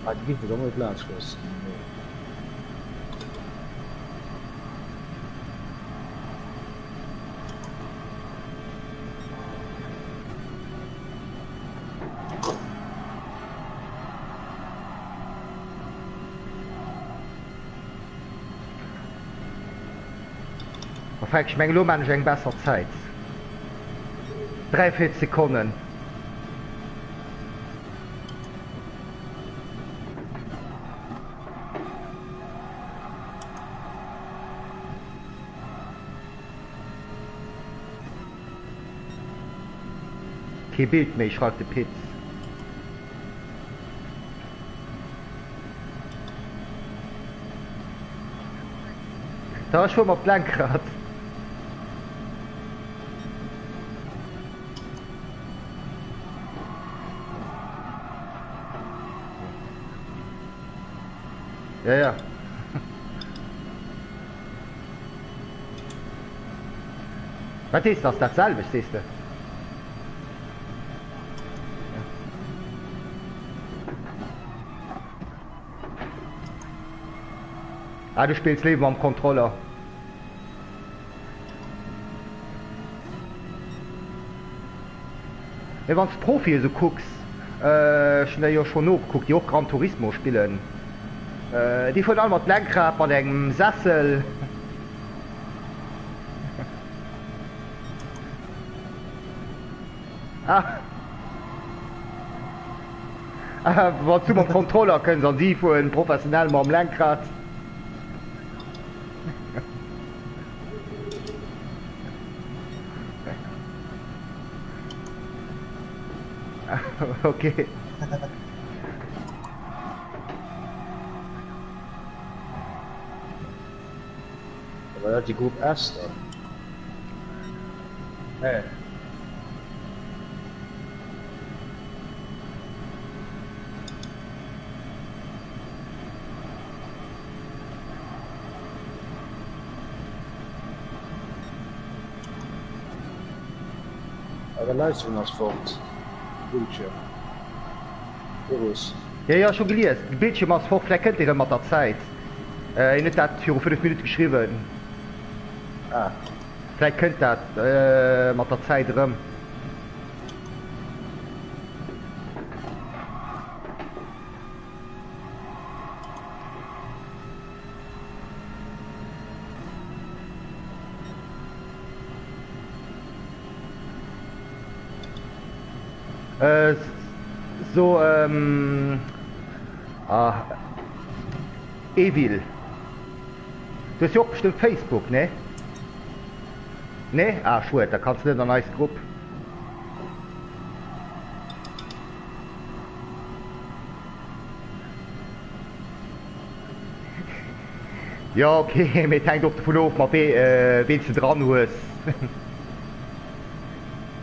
Ah, déi géif mech och net laanscht loossen. Nee. Oh freck, ech mengen elo maan ech eng besser Zäit. 43 Sekonnen. Kee Bild méi, schreift de Piz. Da ech fuer mat Lenkrad. Ja, ja. Wat heescht das? Dat selwecht, sees de? Ah, du spills léiwer mam Kontroller. Mee wann s d'Profie esou kucks, ech hunn der jo schonn nogekuckt, déi och Gran Turismo spillen, déi fueren all mat Lenkrad, mat engem Sessel. Ah. Ah, wann s du mam Kontroller kënns an si fueren professionell mam Lenkrad. Okay. War dat déi Grupp S dann? Nee. Awer Livestream ass fort. Bildschirm. Virus. Jo jo, ech hu gelies, de Bildschirm ass fort, vläit kënnt dee rëm mat der Zäit. Een huet dat viru 5 Minutte geschriwwen. Ah. Vläit kënnt dat mat der Zäit erëm. So, ah, Evil, du hues jo och bestëmmt Facebook, ne? Ne? Ah, schued, da kanns du net an eis Grupp. Jo ok, mee et hänkt och dovun of mat ween s de dran hues.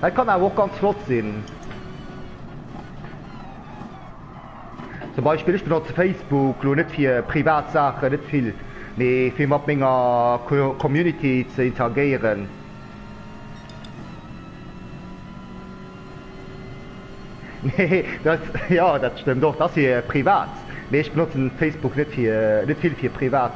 Dat kann awer och ganz flott sinn. Zum Beispill ech benotze Facebook lo net fir privat Saachen, net vill, mee fir mat menger Community ze interagéieren. Nee, dat, jo, dat stëmmt och, dat ass fir privat, mee ech benotzen Facebook net fir, net vill fir privat.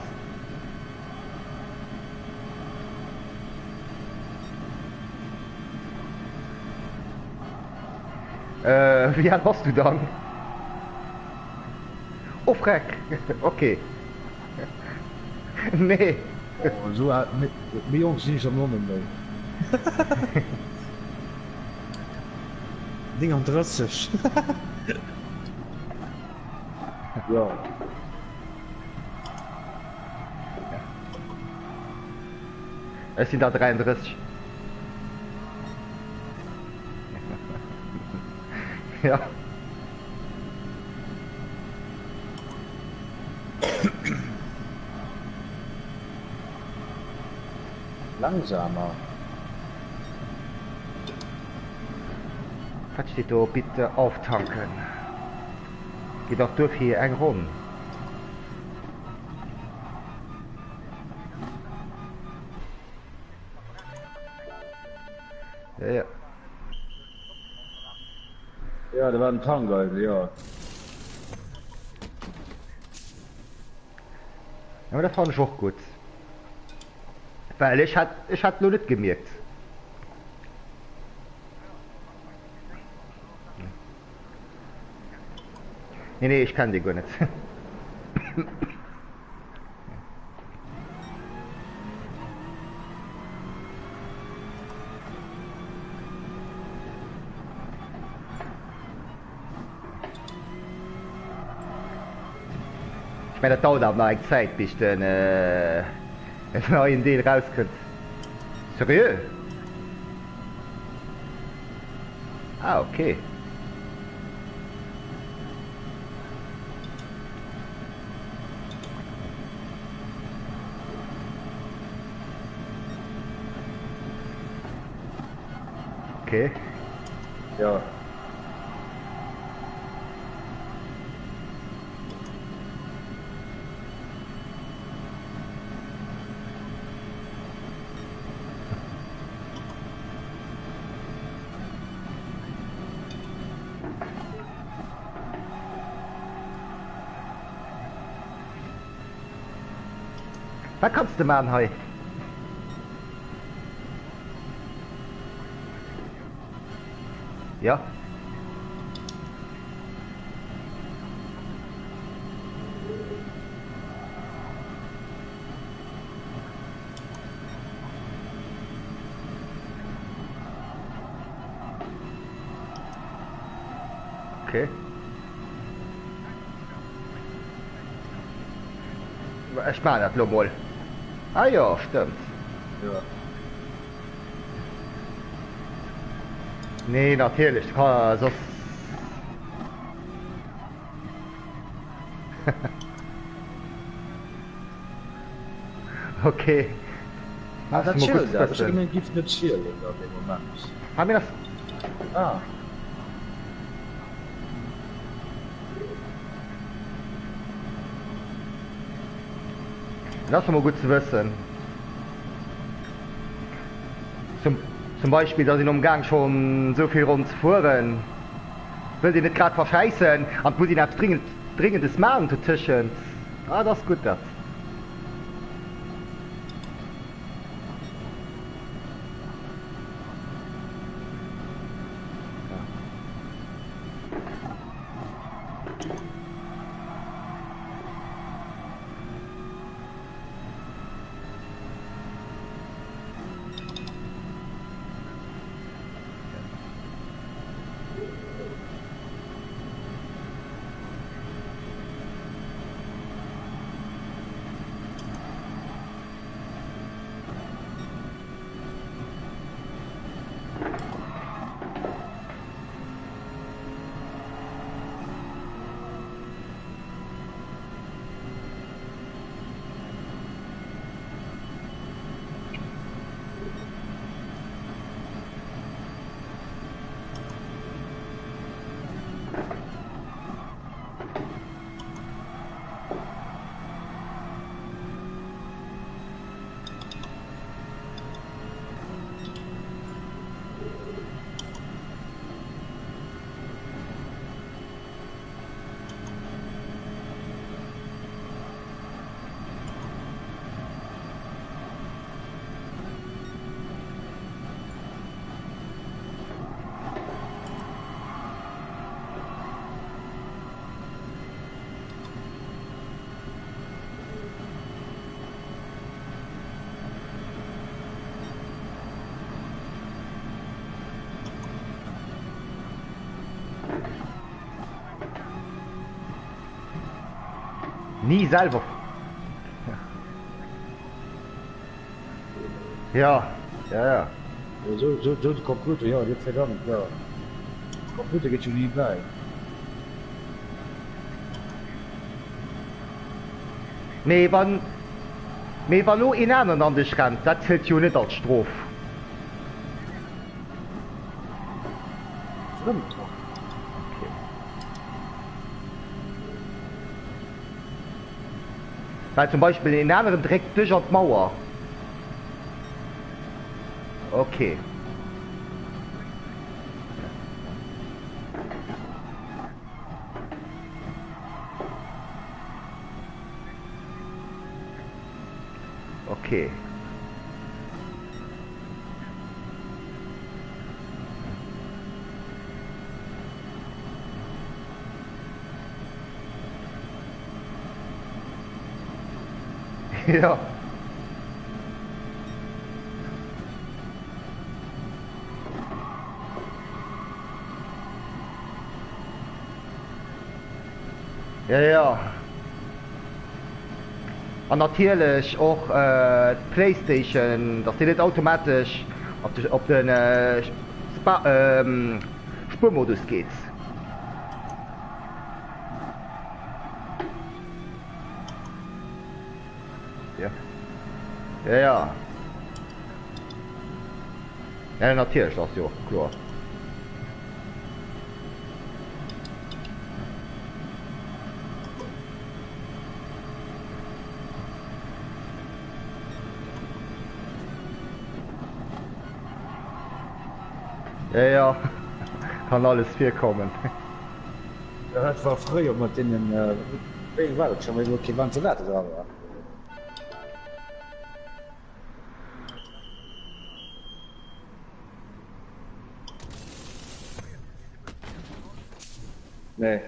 Wéi al bass du dann? Oh freck, ok, nee. Oh, esou al, méi jonk sinn ech dann och net méi. 39. Jo. Ech sinn der 33. Ja. Langsamer. Wat steet do? Bitte auftanken. Geet och duer fir eng Ronn. Ja, ja. Ja, da war den Tank eidel, jo. Ja, dat fannen ech och gutt. Well ech hat, ech hat lo net gemierkt. Nee, nee, ech kennen dee guer net. Ech mengen dat dauert awer nach eng Zäit bis den neien Deel rauskënnt. Seriö? Ah ok. Ok. Jo. Wat kanns de maan hei? Ja. Okay. Ech maan dat lo mol. Ah jo, stëmmt. Jo. Nee, natierlech, ka soss. Okay. Ah, dat zielt dat. Ech hu gemengt, giff net zielen an deem Moment. Ah, mir ass. Ah. Dat ass emol gutt ze wëssen. Zum, zum Beispill, dass een amgaang schonn esou vill Ronn ze fueren, wëllt een net grad verschäissen an et muss een eppes dringend, Dréngendes maachen dotëschent. Ah, dat ass gutt dat. Ni selwer. Ja, ja, ja. Esou, esou, esou de Computer, jo, dee verdammt, jo. De Computer geet jo ni bäi. Mee wann, mee wa lo een aneren an dech rennt, dat zielt jo net als Strof. Frëmmt och. Okay. Well zum Beispill een aneren dréckt dech an d'Mauer. Okay. Okay. Ja. Ja, ja. An natierlech och d'Playstation, dass déi net automatesch op de Spuermodus geet. Jo, jo. Ja, natierlech, ass jo kloer. Ja, ja, kann alles virkommen. Ja, dat war fréier mat deenen, wéi eng war dat scho, wou kee Ventilator dra war. Nee.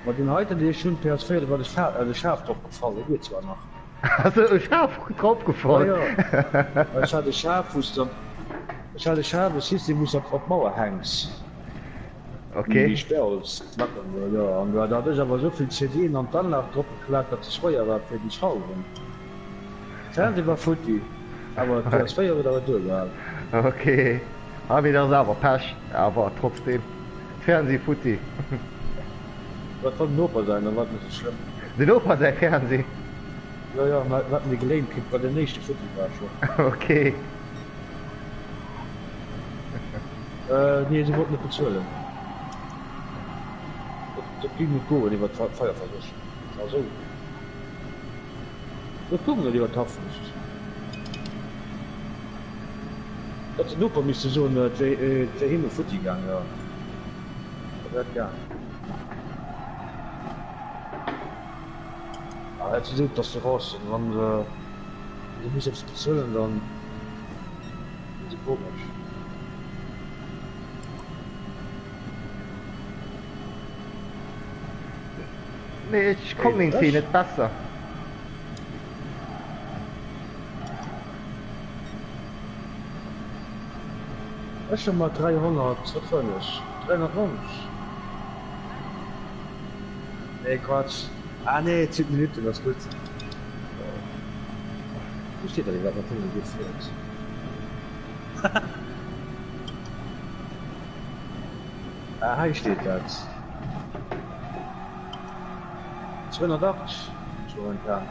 Ma deen heiten dee ech hunn, PS4, do war de Schaf drop gefall, dee geet zwar nach. Ass e Schaf drop gefall? Jo, jo, ech hat e Schaf wou s de, ech hat e Schaf, e System wou s de op d'Mauer hänks. Okay. Déi Sperrholzplacken do, jo. An da hat ech awer esou vill CDen an d'Anlag drop geklaakt, datt se schwéier war fir déi Schrauwen. Fernseh war futti, awer d'PS4 huet awer duergehal. Ok, ah mee dat ass awer Pech, awer trotzdem, Fernseh futti. Dat war dem Noper säin, da war et net esou schlëmm. Den Noper säi Fernseh? Jo, jo, mir haten dee geléint kritt, well den éischte futti war schonn. Ok. Nee, se wollten net bezuelen. Dat géing net goen iwwer d'Feierversécherung. Ah sou. Dat goung net iwwer d'Haftflicht. Hätt den Noper misste soen, et wär him e futti gaang, jo, da wär et gaang. Ah, hätt se esou d'Assurancen, wann se muss eppes bezuelen, dann si se komesch. Nee, ech kommen iergendwéi net besser. Ech hu mat 300, wat war ech? 390? Nee, Quatsch. Ah nee, et sinn d'Minutten, ass gutt. Wou steet dat iwwerhaapt mat deem esou gutt fiert? Ah, hei steet dat. 280 momentan.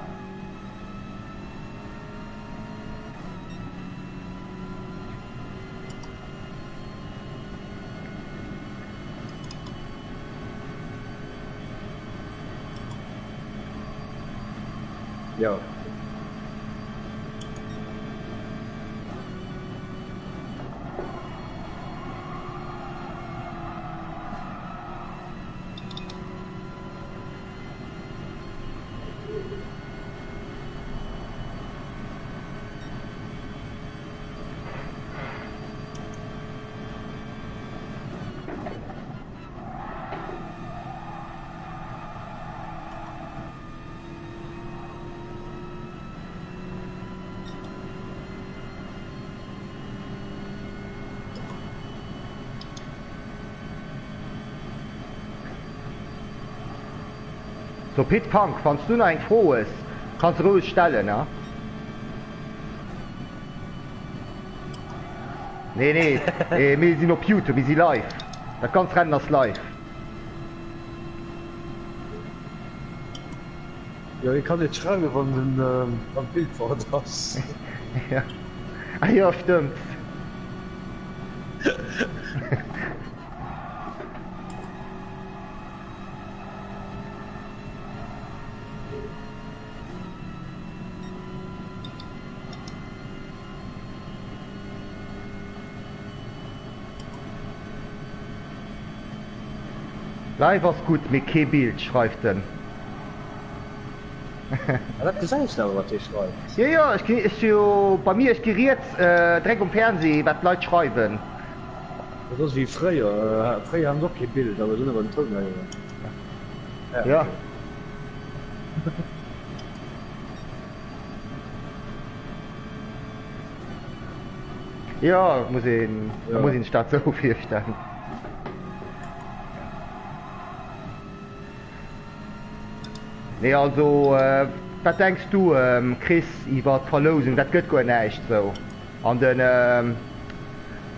Jo. So Pit Funk, wanns du nach eng Fro hues, kanns de roueg stellen, ha? Nee, nee, mir sinn op Youtube, mir si live. Dat ganz Rennen ass live. Jo, hie kann net schreiwen, wann den, wann d'Bild fort ass. Ja. Ah jo, stëmmt. Live ass gutt, mee kee Bild, schreift en. Ah, dat gesäis de awer, wat hie schreift. Jo, jo, ech gi, ech si jo bei mir, ech gi riets direkt um Fernseh, wat d'Leit schreiwen. Dat ass wéi fréier, fréier haten se och kee Bild, awer se hunn awer den Toun héieren. Ja. Jo, et muss een, da muss een sech dat esou virstellen. Nee, also, wat denks du, Chris, iwwer d'Verlousung? Dat gëtt guer näischt esou. An den,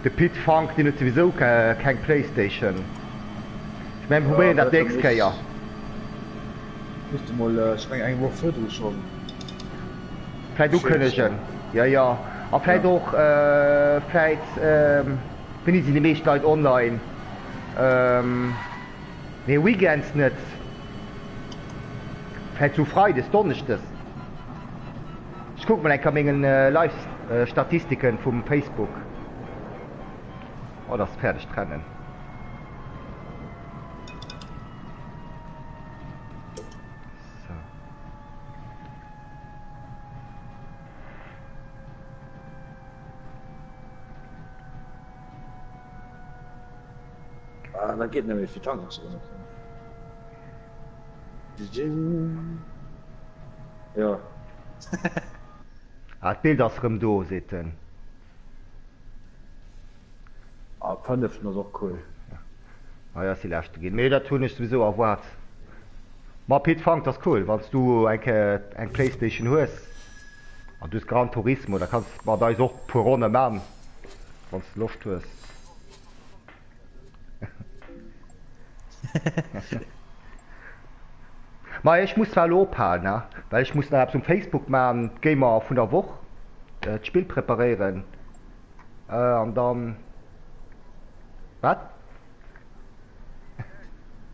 de Pit Funk, deen huet souwisou keng Playstation. Ech mengen, mir probéieren dat d'nächst Kéier. Misste mol, ech mengen eng Woch virdru schonn. Vläit ukënnegen, jo jo. A vläit och, vläit, wéini sinn déi meescht Leit online? Nee, weekends net. Vläit sou freides, donneschdes. Ech kucke mol eng Kéier mengen Live-Statistiken vum Facebook. Oh, dat ass fäerdeg d'Rennen. So. Ah, dat geet net méi fir tanken ze goen. Ja. Ah, d'Bild ass rëm do, seet en. Ah, fënneften ass och cool. Ah jo, ass déi leschte ginn. Mee dat hunn ech souwisou erwaart. Ma Pit Frank, 't ass cool, wann s du eng Kéier eng Playstation hues an du hues Gran Turismo, da kanns de mat eis och puer Ronne man, wann s de Loscht hues. Ma ech muss zwar elo ophalen, ne, well ech muss nach eppes um Facebook man, d'Gamer vun der Woch, d'Spill preparéieren an dann. Wat?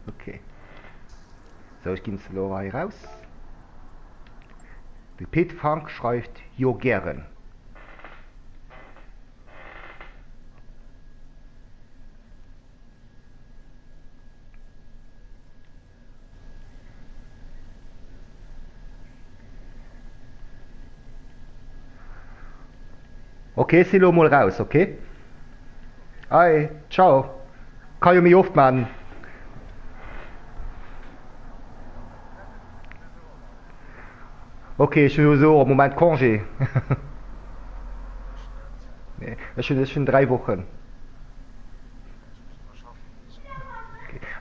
Ok. Sou, ech ginn elo hei raus. De Pit Frank schreift, Jo gären. Ok, ech si lo mol raus, ok? Allez, ciao. Ka jo méi oft man. Ok, ech hu souwisou am Moment Congé. Ech hunn ech hunn 3 Wochen.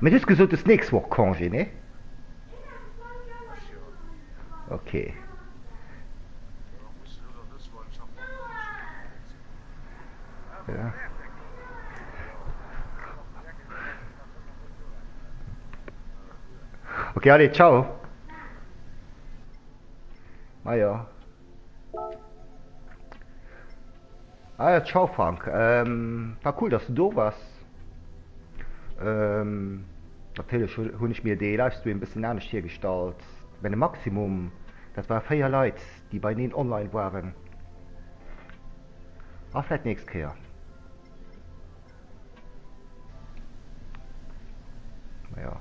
Mee du hues gesot, du hues d'nächst Woch Congé, nee? Ok. Ja. Ok, allez, ciao. Majo. Ah ja, ciao Frank. Ähm, war cool, dass du do wars. Ähm, natierlech hunn ech mir dee Livestream e bëssen anescht virgestallt. Mä de Maximum, dat war 4 Leit, déi beieneen online waren. A vläit nächst Kéier. Majo.